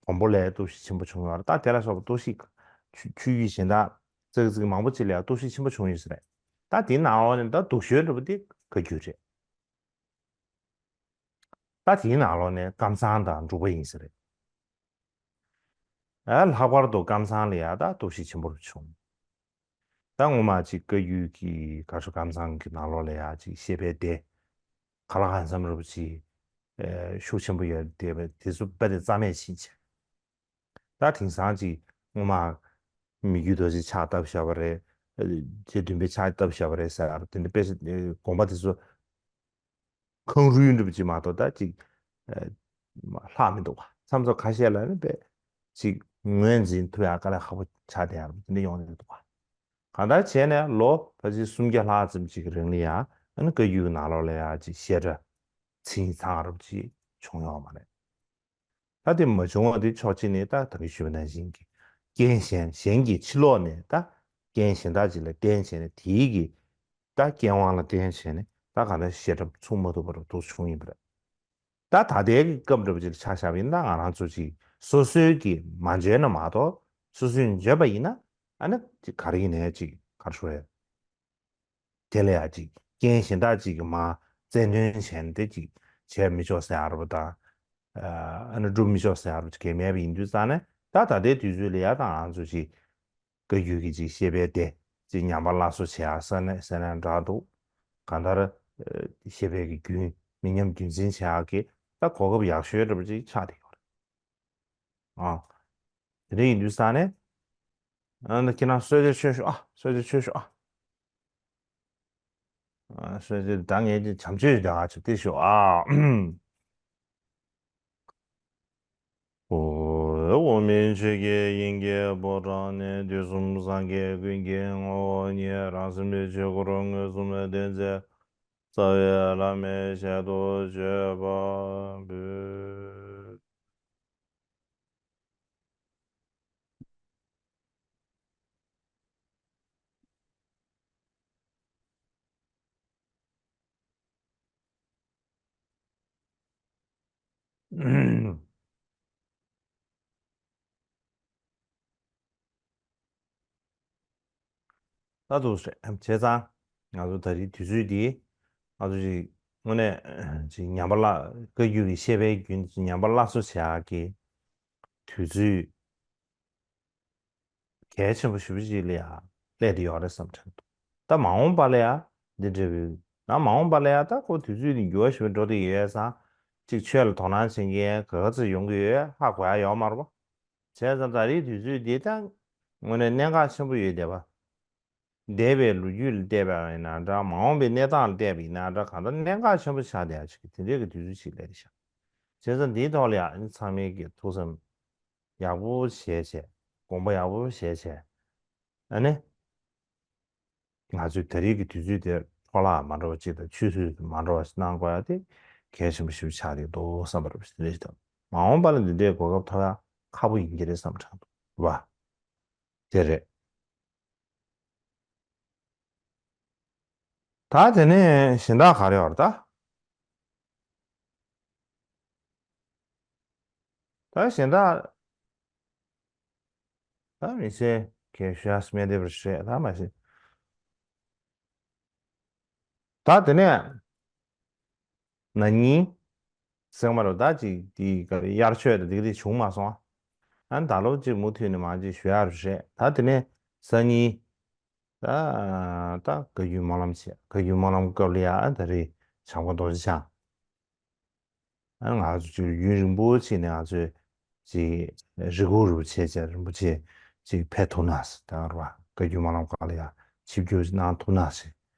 བོན་པོ་ལ་གཏོར་བཤིག་ཆེན་པོ་བྱུང་ཡོད་རེད། ད་དེ་ལ་སོགས་པ་གཏོར་བཤིག་ཆུ་ཆུ་བོ་གཞན་དག་ཙག་ཙིག་མང་པོ་ཅིག་ལ་ཡང་གཏོར་བཤིག་ཆེན་པོ་བྱུང་ཡོད་ས་རེད། ད་དེའི་ནང་ལོགས་ནས་ད་སྡུག་ཤོས་འདྲ་པོ་དེ་བཀའ་བརྒྱུད་རེད། ད་དེའི་ནང་ལོགས་ནས་ཀམ་ཚང་དང་འབྲུག་པ་ཡིན་ས་རེད། ཨ་ལྷག་པར་དུ་ཀམ་ཚང་ལ་ཡ་ད་གཏོར་བཤིག་ཆེན་པོ་བྱུང་། ད་སྔོན་མ་ཅིག་བཀའ་བརྒྱུད་ཀྱི་ག་རེ་ཞུ། ཀམ་ཚང་གི་ནང་ལོགས་ལ་ཡ་ཅིག་བཤད་པའི་སྡེ་གང་ལ་གང་འཚམ་འདྲ་པོ་ཅིག་ཨེ་ཤུགས་ཆེན་པོ་ཡོད་དེ། དེ་ཚོ་རྦད་དེ་རྩ་མེད་ཕྱིན་ཆེ། ད་དེང་སང་ཅིག་སྔོན་མ་མི་བརྒྱུད་རྡོ་རྗེ་ཕྱག་བཏབ་བཞག་པ་རེད། རྗེ་བདུན་པའི་ཕྱག་བཏབ་བཞག་པ་རེད་ཟེར་ཡ་རེད། དེ་འདྲ་དཔེ་ཆ་དགོངས་པ་དེ་ཚོ་ཁང་རུལ་འདྲ་པོ་ཅིག་མ་གཏོགས་ད་ཅིག་ཨ་ལྷག་མི་འདུག་བ། མཚམས་མཚམས་ཁ་ཤས་ལ་ནི་དཔེ་ཅིག་ངོས་འཛིན་ཐུབ་ཡ་དཀའ་ལས་ཁག་པོ་ཆགས་བསྡད་ཡ་རེད། དེ་འདྲ་ཡོང་གི་འདུག་བ། གང་ལྟར་བྱས་ནས་ལོ་ཕལ་ཆེར་སུམ་བརྒྱ་ལྷག་ཙམ་ཅིག་གི་རིང་ལ་ཡ། ཨ་ནི་བཀའ་བརྒྱུད་ནང་ལོགས་ལ་ཡ་ཅིག་བཤད་གྲྭ་ཚིག་ཚང་རབ་ཅིག་བྱུང་ཡོད་མ་རེད། ད་དེ་མ་བྱུང་བ་དེ་ཕྱོགས་གཅིག་ནས་ད་ད་གིན་ཞུས་པ་ནང་བཞིན་གྱི་རྐྱེན་གཞན་གཞན་གྱི་ཕྱི་ལོགས་ནས་ད་རྐྱེན་གཞན་དག་ཅིག་ལ་བརྟེན་བྱས་ནས། དེའི་གི་ད་རྐྱེན་དབང་ལ་བརྟེན་བྱས་ནས་ ད་གང་ལྟར་བཤད་གྲབས་ཚུགས་མ་ཐུབ་པ་འདྲ་པོ་འདུག་བྱུང་ཡིན་པ་རེད། ད་ད་ལྟའི་གི་སྐབས་འདྲ་པོ་ཅིག་ལ་ཆ་བཞག་པ་ཡིན་ན། ད་ང་རང་ཚོ་ཅིག་སོ་སོའི་གི་མ་འཇོན་ན་མ་གཏོགས། སོ་སོས་འཇོན་པ་ཡིན་ན། ཨ་ནི་ཅིག་ག་རེ་ཡིན་ནའི་ཅིག་ག་རེ་ཞུ་དགོས་རེད། དེ་ལ་ཡང་ཅིག་རྐྱེན་གཞན་དག་ཅིག་གིས་མར་བཙན་གནོན་བྱས་ནས་དེ་ཅིག་བྱས་མི་ཆོག་ཟེར་ཡ་འདྲ་པོ་དང་། ཨ་ནི་སྒྲུབ་མི་ཆོག་ཟེར་ཡ་འདྲ་པོ་ཅིག་གང་ཡང་མེད་པ་ཡིན་དུས་ཙང་ནས། ད་ད་ལྟའི་དུས་ཚོད་ལ་ཡ་ད་ང་ཚོ་ཅིག་བཀའ་བརྒྱུད་ཀྱི་ཅིག་བཤད་པའི་སྡེ་ཅིག་ཉམས་པ་སླར་གསོ་བྱེད་ཡ་ཟེར་ནས་ཟེར་ནའང་འདྲ་འདུག། གང་ལྟར་ཨ་བཤད་པའི་གི་རྒྱུན་མི་ཉམས་རྒྱུན་འཛིན་བྱེད་ཡ་གི་ད་གོ་སྐབས་ཡག་ཤོས་འདྲ་པོ་ཅིག་ཆགས་བསྡད་ཡོད་རེད། ཨ། དེ་འདྲ་ཡིན་དུས་ཙང་ནས། ཨ་ནི་ཁྱེད་རང་གསོལ་ཇ་མཆོད་ཤོག་ཨ། གསོལ་ཇ་མཆོད་ཤོག་ཨ། ཨ། གསོལ་ཇ་ད་ངས་ཀྱི་བྱམས་ཆོས་ཀྱི་ད་ང་ཆོས་ཏེ་ཤོག་ཨ། འོ། འོག་མིན་ཆོས་ཀྱི་དབྱིངས་ཀྱི་ཕོ་བྲང་ནས། དུས་གསུམ་སངས་རྒྱས་ཀུན་གྱི་ངོ་བོ་ཉིད། རང་སེམས་ཆོས་སྐུར་མངོན་སུམ་སྟོན་མཛད། རྩ་བའི་བླ་མའི་ཞལ་དུ་མཆོད་པ་འབུལ། ད་འདུག་སེ་བྱས་ཙང་། ང་ཚོ་ད་རེས་དུས་ཚོད་འདི། ང་ཚོ་ཅིག་དངོས་གནས་ཅིག་ཉམས་པ་སླར། བཀའ་བརྒྱུད་ཀྱི་བཤད་པའི་རྒྱུན་ཅིག་ཉམས་པ་སླར་གསོ་བྱེད་ཡག་གི་དུས་ཚོད་གལ་ཆེན་པོ་ཞེ་པོ་ཅིག་ལ་ཡ་སླེབས་བསྡད་ཡོད་རེད་བསམ་དྲན་འདུག། ད་མ་འོངས་པ་ལ་ཡ་འདི་འདྲ་བོའི། ད་མ་འོངས་པ་ལ་ཡ་ད་ཁོ་དུས་ཚོད་འདི་འགྱུར་བ་ཞེ་པོ་འགྲོ་བསྡད་ཡོད་ཙང་། ཅིག་ཆོས་ལ་དོ་སྣང་བྱེད་མཁན་ག་ག་ཚོད་ཡོང་གི་ཡོད་ཧ་གོ་ཡ་ཡོད་མ་རེད་པ། བྱས་ཙང་ད་རེས་དུས་ཚོད་འདི་ད་དངོས་གནས་གནད་འགག་ཆེན་པོ་ཡོད་བསྡད་པ། འདས་པའི་ལོ་རྒྱུས་ལ་བལྟས་པ་ཡིན་ན་འདྲ། མ་འོངས་པའི་གནས་སྟངས་ལ་བལྟས་པ་ཡིན་ན་འདྲ། གང་ལྟར་གནད་འགག་ཆེན་པོ་ཆགས་བསྡད་ཡ་ཅིག་དེ་འདྲའི་གི་དུས་ཚོད་ཅིག་སླེབས་བཞག། བྱས་ཙང་འདིའི་ཐོག་ལ་ཡང་ཚང་མས་ཀྱི་ཐུགས་བསམ་ཡག་པོ་བཞེས་བྱས། དགོངས་པ་ཡག་པོ་བཞེས་བྱས། ཨ་ནི། ང་ཚོས་ད་རེས་ཀྱི་དུས་ཚོད་དེར་འཕྲོ་བརླག་མ་འགྲོ་བ་ཅིག་དང་། ཆུད་ཟོས་མ་འགྲོ་བ་ཞིག་གནང་དགོས་ཡ་དེ་གལ་ཆེན་པོ་ཞིག་ཆགས་བསྡད་འདུག་བསམ་པ་རེད་པ། དེ་འདྲ་ཞིག་དང་། མ་འོངས་པ་ལ་འདི་འདྲའི་གོ་སྐབས་ཐོབ་ཡ་ཁག་པོ་ཡིན་གྱི་རེད་བསམ་དྲན་འདུག་བ། དེ་རེད། ད་དེ་ནས་གཞན་དག་ག་རེ་ཡོད་རེད་ད། ད་གཞན་དག་ད་མི་ཚེ་གས་ཞུ་ཡ་སྨད་དེ་བར་ཞེས་ད་མ་ཤེས། ད་དེ་ནས་ན་ནིང་སེང་མ་རུ་ད་ཅིག་དེའི་ག་རེ་དབྱར་ཆོས་དང་དེ་ག་དེ་བྱུང་མ་སོང་། ཨ་ནི་ད་ལོ་ཅིག་མུ་མཐུད་ནས་མ་ཅིག་ཞུ་ཡ་རུ་རེད། ད་དེ་ནས་སང་ཉིན་ད་ད་བཀའ་བརྒྱུད་སྨོན་ལམ་བྱས། བཀའ་བརྒྱུད་སྨོན་ལམ་སྐབས་ལ་ཡ་ད་རེས་བྱམས་མགོན་རྡོ་རྗེ་འཆང་། ཨ་ང་ཚོ་ཅིག་ཡུན་རིང་པོ་ཅིག་ནས་ང་ཚོས་ཅིག་རེ་སྒུག་རེ་བྱས་བྱས། རིན་པོ་ཆེ་ཅིག་ཕེབས་ཐུབ་ན་ཟེར། ད་རེད་བ། བཀའ་བརྒྱུད་སྨོན་ལམ་སྐབས་ལ་ཡ་ཆིབས་བསྒྱུར་གནང་ཐུབ་ན་ཟེར།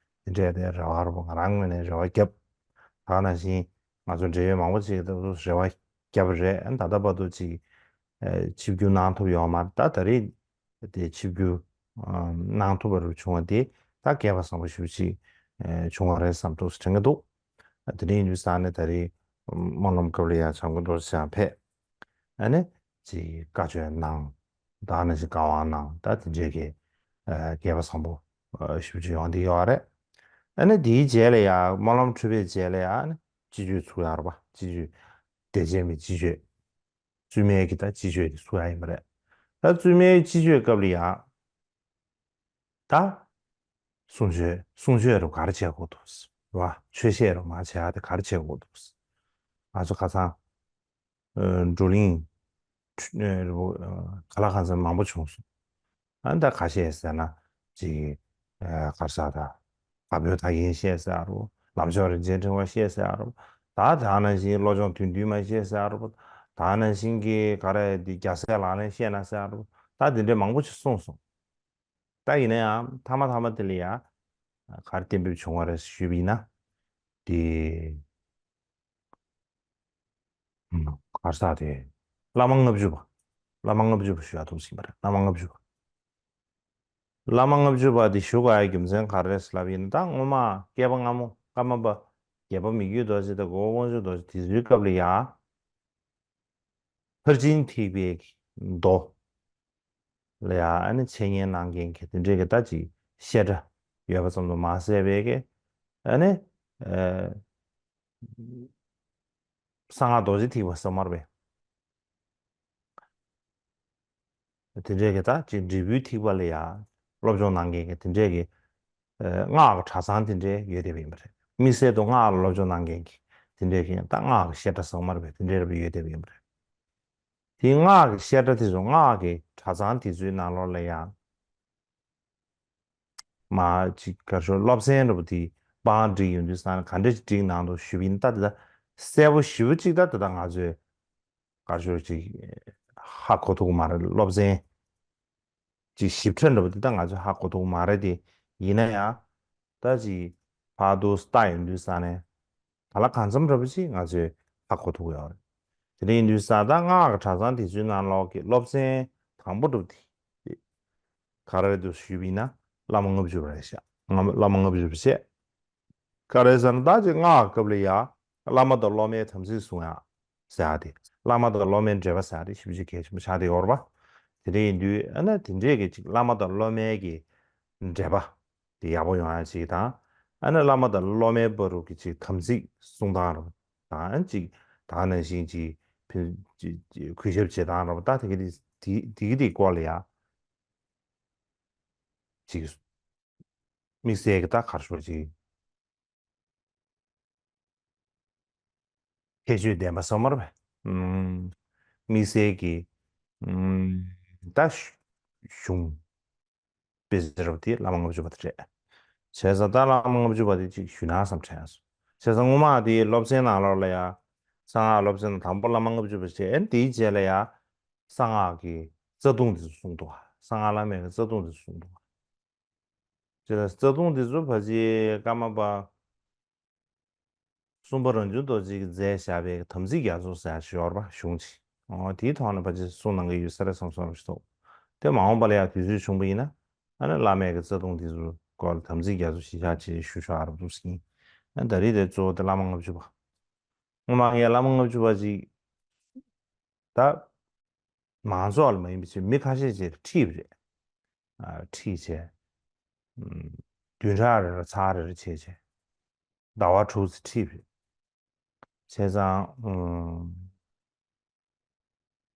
དེ་འདྲའི་དེ་རེ་བ་རེད་པ། ང་རང་ངོས་ནས་རེ་བ་བརྒྱབ། ད་ནང་བཞིན་ང་ཚོ་འབྲེལ་ཡོད་མང་པོ་ཅིག་ད་རེ་བ་བརྒྱབ་པ་རེད། ཨ་ད་ལྟ་བར་དུ་ཅིག་ཨ་ཆིབས་བསྒྱུར་གནང་ཐུབ་ཡོད་མ་རེད། ད་ད་རེས་དེ་ཆིབས་བསྒྱུར་ཨ་གནང་ཐུབ་པ་རུ་བྱུང་བ་དེ་ད་སྐལ་པ་བཟང་པོ་ཞེ་པོ་ཅིག་ཨ་བྱུང་བ་རེད་བསམ་འདུག་དྲན་གྱི་འདུག། ཨ་དེ་འདྲ་ཡིན་དུས་ཙང་ནས་ད་རེས་སྨོན་ལམ་སྐབས་ལ་ཡ་བྱམས་མགོན་རྡོ་རྗེ་འཆང་ཕེབས། ཨ་ནི་ཅིག་བཀའ་ཆོས་གནང་། ད་ནང་བཞིན་བཀའ་དབང་གནང་། ད་དེ་འདྲའི་གི་ཨ་སྐལ་པ་བཟང་པོ་ཨ་ཞེ་པོ་ཅིག་ཡོང་བསྡད་ཡོད་རེད། ཨ་ནི་དེའི་རྗེས་ལ་ཡ་སྨོན་ལམ་གྲུབ་པའི་རྗེས་ལ་ཡ་ཨ་ནི་སྤྱི་ཆོས་ཚུགས་ཡ་རེད་པ། སྤྱི་ཆོས་དད་ཅན་པའི་སྤྱི་ཆོས། བཙུན་མའི་གི་ད་སྤྱི་ཆོས་དེ་ཚུགས་ཡ་ཡིན་པ་རེད། ད་བཙུན་མའི་སྤྱི་ཆོས་སྐབས་ལ་ཡ་ད་གསུང་ཆོས། གསུང་ཆོས་རུ་ག་རེ་བྱེད་དགོས་འདུག་ཟེར་བ། ཆོས་བཤད་རུ་མ་བྱེད་ཡ་དེ་ག་རེ་བྱེད་དགོས་འདུག་ཟེར། ང་ཚོ་ཁ་སང་ཨ་བགྲོ་གླེང་ཨ་ཁ་ལག་ཁང་ཚན་མང་པོ་བྱུང་སོང་། ཨ་ད་ག་བཤད་ཟེར་ན་ཅིག་ཨ་ག་རེ་ཟེར། ད་བཀའ་པོད་ད་གིན་བཤད་ཟེར་རོ། ལམ་མཆོག་རིན་ཆེན་ཕྲེང་བ་བཤད་ཟེར་རོ། ད་ད་ནང་བཞིན་བློ་སྦྱོང་བདུད་འདུལ་མ་བཤད་ཟེར་རོ། ད་ནང་བཞིན་གྱི་ག་རེ་འདི་རྒྱལ་སྲས་ལག་ལེན་བཤད་ན་ཟེར་རོ། ད་འདི་འདྲའི་མང་པོ་ཞིག་གསུངས་སོང་། ད་ཡིན་ན་ཡང་མཐའ་མ་མཐའ་མ་དེ་ལ་ཡ་ག་རེ་གཏན་འབེབས་བྱུང་བ་རེད་ཞུས་པ་ཡིན་ན། དེ་ཨ་ག་རེ་ཟེར། དེ་བླ་མ་ལྔ་བཅུ་པ། བླ་མ་ལྔ་བཅུ་པ་ཞུ་ཡ་འདུག་ཟེར་གྱི་ཡིན་པ་རེད། བླ་མ་ལྔ་བཅུ་པ། བླ་མ་ལྔ་བཅུ་པ་དེ་ཞུ་དགོས་ཡ་རྒྱུ་མཚན་ག་རེ་རེད་ལབ་ཡིན་ན། ད་སྔོན་མ་བསྐལ་པ་སྔ་མོ་ཀརྨ་པ་བརྒྱད་པ་མི་བསྐྱོད་རྡོ་རྗེ་དང་གོ་འཕང་དབང་ཕྱུག་རྡོ་རྗེ་དེ་ཚོའི་སྐབས་ལ་ཡ། ཕར་ཕྱིན་ཐེག་པའི་མདོ་ལ་ཡ་ཨ་ནི་འཆད་ཉན་གནང་མཁན་གྱི་དེ་འདྲའི་གི་ད་ཅིག་བཤད་གྲྭ་ཡོད་པ་ཙམ་དུ་མ་ཟད་པའི་གི་ཨ་ནི་ ཨ་གསང་སྔགས་རྡོ་རྗེ་ཐེག་པ་ཟེར་མ་རེད་པས། དེ་འདྲའི་གི་ད་ཅིག་འབྲས་བུའི་ཐེག་པ་ལ་ཡང་སློབ་སྦྱོང་གནང་མཁན་གྱི་དེ་འདྲའི་གི་ཨ་སྔགས་ཀྱི་གྲྭ་ཚང་དེ་འདྲའི་ཡོད་བསྡད་པ་ཡིན་པ་རེད། དམིགས་བསལ་དུ་སྔགས་ལ་སློབ་སྦྱོང་གནང་མཁན་གྱི་དེ་འདྲའི་གི་ད་སྔགས་ཀྱི་བཤད་གྲྭ་ཟེར་མ་རེད་པས། དེ་འདྲའི་རེད་པས། ཡོད་བསྡད་པ་ཡིན་པ་རེད། དེ་སྔགས་ཀྱི་བཤད་གྲྭ་དེ་ཚོ་སྔགས་ཀྱི་གྲྭ་ཚང་དེ་ཚོའི་ནང་ལོགས་ལ་ཡང་མ་ཅིག་ག་རེ་ཞུ། སློབ་ཚན་འདྲ་པོ་དེ་པང་སྒྲིག་ཡོང་དུས་ས་ན་ག་འདྲ་ཞིག་སྒྲིག་གནང་འདུག་ཞུས་པ་ཡིན་ན། ད་དེ་ད་གསལ་པོ་ཞེ་པོ་ཅིག་ད་དེ་ད་ང་ཚོས་ག་རེ་ཞུ་ཅིག་ཧ་གོ་ཐུབ་ཀྱི་མ་རེད། སློབ་ཚན་ཅིག་ཞིབ་ཕྲ་འདྲ་པོ་དེ་ད་ང་ཚོས་ཧ་གོ་ཐུབ་ཀྱི་མ་རེད་དེ། ཡིན་ན་ཡང་ད་ཅིག་ཕར་ཚུར་ལྟ་ཡོང་དུས་ས་ནས་གང་ལ་གང་འཚམ་འདྲ་པོ་ཅིག་ང་ཚོས་ཧ་གོ་ཐུབ་ཀྱི་ཡོད་རེད། དེ་འདྲ་ཡིན་དུས་ས་ད་སྔགས་ཀྱི་གྲྭ་ཚང་དེ་ཚོའི་ནང་ལོགས་ཀྱི་སློབ་ཚན་དང་པོ་འདྲ་པོ་དེ་ག་རེ་རེད་འདུག་ཞུས་པ་ཡིན་ན་བླ་མ་ལྔ་བཅུ་པ་རེད་ཤག་བླ་མ་ལྔ་བཅུ་པ་བྱས། ག་རེ་ཟེར་ན་ད་ཅིག་སྔགས་སྐབས་ལ་ཡ་བླ་མ་དང་སློབ་མའི་དམ་ཚིག་སྲུང་ཡ་ཟེར་ཡ་དེ། བླ་མ་དང་སློབ་མའི་འབྲེལ་བ་ཟེར་ཡ་དེ་ཞེ་པོ་ཅིག་གལ་ཆེན་པོ་ཆགས་བསྡད་ཡོད་རེད་པ། དེ་འདྲ་ཡིན་དུས་ཨ་ན་དེ་འདྲས་ཀྱི་ཅིག་བླ་མ་དང་སློབ་མའི་གི་འབྲེལ་བ་དེ་ཡག་པོ་ཡོང་ཡ་ཅིག་དང་། ཨ་ན་བླ་མ་དང་སློབ་མའི་བར་དུ་གི་ཅིག་དམ་ཚིག་སྲུང་སྟངས་རེད་པ། དང་ཅིག་ད་ག་ནང་བཞིན་ཅིག་ཕན་ཅིག་ཅིག་གུས་ཞབས་བྱེད་སྟངས་རེད་པ། ད་དེ་གི་དེ་དེ་གི་དེ་སྐོར་ལ་ཡ་ཅིག་དམིགས་བསལ་གྱི་ད་ག་རེ་ཞུ་ཅིག་ཁྱད་ཆོས་ལྡན་པ་ཟེར་མ་རེད་པས། ཨུམ། དམིགས་བསལ་གྱི་ཨུམ་ད་གཞུང་དཔེ་ཟེར་བ་དེ་བླ་མ་ལྔ་བཅུ་པ་དེ་རེད། བྱས་ཙང་ད་བླ་མ་ལྔ་བཅུ་པ་དེ་ཅིག་ཞུས་ན་བསམ་དྲན་སོང་། བྱས་ཙང་སྔོན་མ་དེའི་སློབ་ཚན་ནང་ལོགས་ལ་ཡ་གསང་སྔགས་སློབ་ཚན་ནང་དང་པོ་བླ་མ་ལྔ་བཅུ་པ་བྱས། ཨ་ནི་དེའི་རྗེས་ལ་ཡ་གསང་སྔགས་ཀྱི་རྩ་ལྟུང་དེ་ཚོ་གསུངས་འདུག་གསང་སྔགས་བླ་མེད་ཀྱི་རྩ་ལྟུང་དེ་ཚོ་གསུངས་འདུག་ཅེས་རྩ་ལྟུང་འདི་ཚོ་ཕལ་ཆེར་ཀརྨ་པ་གསུམ་པ་རང་བྱུང་རྡོ་རྗེ་གིས་མཛད་བཞག་པའི་དམ་ཚིག་རྒྱ་མཚོ་ཟེར་ཡག་ཞིག་ཡོད་རེད་པ། གཞུང་ཅིག་འོ་དེའི་ཐོག་ནས་ཕལ་ཆེར་གསུང་གནང་གི་ཡོད་ས་རེད་བསམ་བསམ་ཞིག་འདུག་དེ་མ་འོངས་པ་ལ་ཡང་དུས་ཚོད་བྱུང་བ་ཡིན་ན་ཨ་ནི་བླ་མེད་ཀྱི་རྩ་ལྟུང་འདི་ཚོའི་སྐོར་ལ་དམ་ཚིག་རྒྱ་མཚོ་གཞི་བཞག་བྱས་ཞུ་ཆོག་ཨ་རབ་འདུག་ཟིན། ཨ་ད་རེས་དེ་གཙོ་བོ་དེ་བླ་མ་ལྔ་བཅུ་པ། སྔོན་མ་ངས་བླ་མ་ལྔ་བཅུ་པ་ཅིག་ད་མང་ཚོགས་ལ་མ་ཡིན་པ་ཅིག་མི་ཁ་ཤས་ཅིག་ཁྲིད་པ་རེད། ཨ་ཁྲིད་བྱས། ཨམ། བདུན་ཕྲག་རེ་རེ་ཚར་རེ་རེ་བྱས་བྱས། ཟླ་བ་དྲུག་ཙམ་ཁྲིད་པ་རེད། བྱས་ཙང་། ཨམ།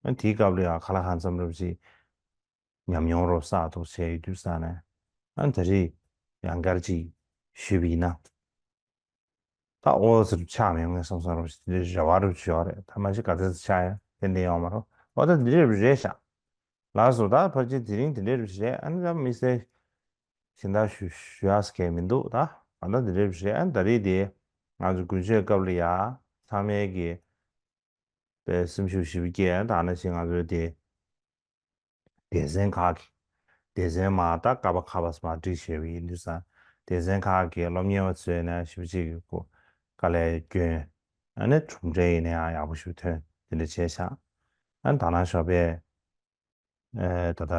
ཨ་དེའི་སྐབས་ལ་ཡང་གང་ལ་གང་འཚམ་རེ་བ་ཅིག་ཉམས་མྱོང་རོབ་བསགས་ཐུབ་བྱས་ཡོད་དུས་ཙང་ནས། ཨ་ད་རེས་ཡང་བསྐྱར་ཅིག་ཞུས་པ་ཡིན་ན། ད་ཨོ་ཙི་རུ་ཆགས་མེད་ངས་བསམ་བསམ་རུ་དེ་འདྲའི་རེ་བ་རུ་ཆེ་བ་རེད། ད་མ་གཞི་ག་ཚོད་ཙམ་ཆགས་ཡ་ཏན་ཏན་ཡོང་མ་རུ། ཨོ་ད་འདི་འདྲའི་རུ་རེད་ཤག་ལགས་སོ། ད་ཕལ་ཆེར་དེ་རིང་འདི་འདྲའི་རུ་རེད། ཨ་ནི་ད་དམིགས་བསལ་གཞན་དག་ཞུ་ཞུ་ཡག་གང་མི་འདུག་ད་ཨ་ད་འདི་འདྲའི་རུ་རེད། ཨ་ནི་ད་རེས་དེ་ང་ཚོ་དགུན་ཆོས་སྐབས་ལ་ཡ་ཚང་མས་ཀྱི་པའི་སེམས་ཤུགས་ཞེ་པོ་སྐྱེད། ད་ནང་བཞིན་ང་ཚོའི་དེ་སྡེ་ཚན་ཁག་གི་སྡེ་ཚན་མ་ད་ཀ་པ་ཁ་པ་སྨ་བསྒྲིགས་བྱས་པ་ཡིན་དུས་ཙང་སྡེ་ཚན་ཁག་གི་སློབ་གཉེར་བ་ཚོས་ནས་ཞེ་པོ་ཅིག་གི་སྐུ་དཀའ་ལས་བསྐྱོན། ཨ་ནི་གྲུབ་འབྲས་ཡིན་ན་ཡང་ཡག་པོ་ཞིག་ཐོན། དེ་འདྲ་བྱས་ཤག་ཨ་ནི་ད་ནང་ཞོགས་པའི་ཨེ་ད་ལྟ་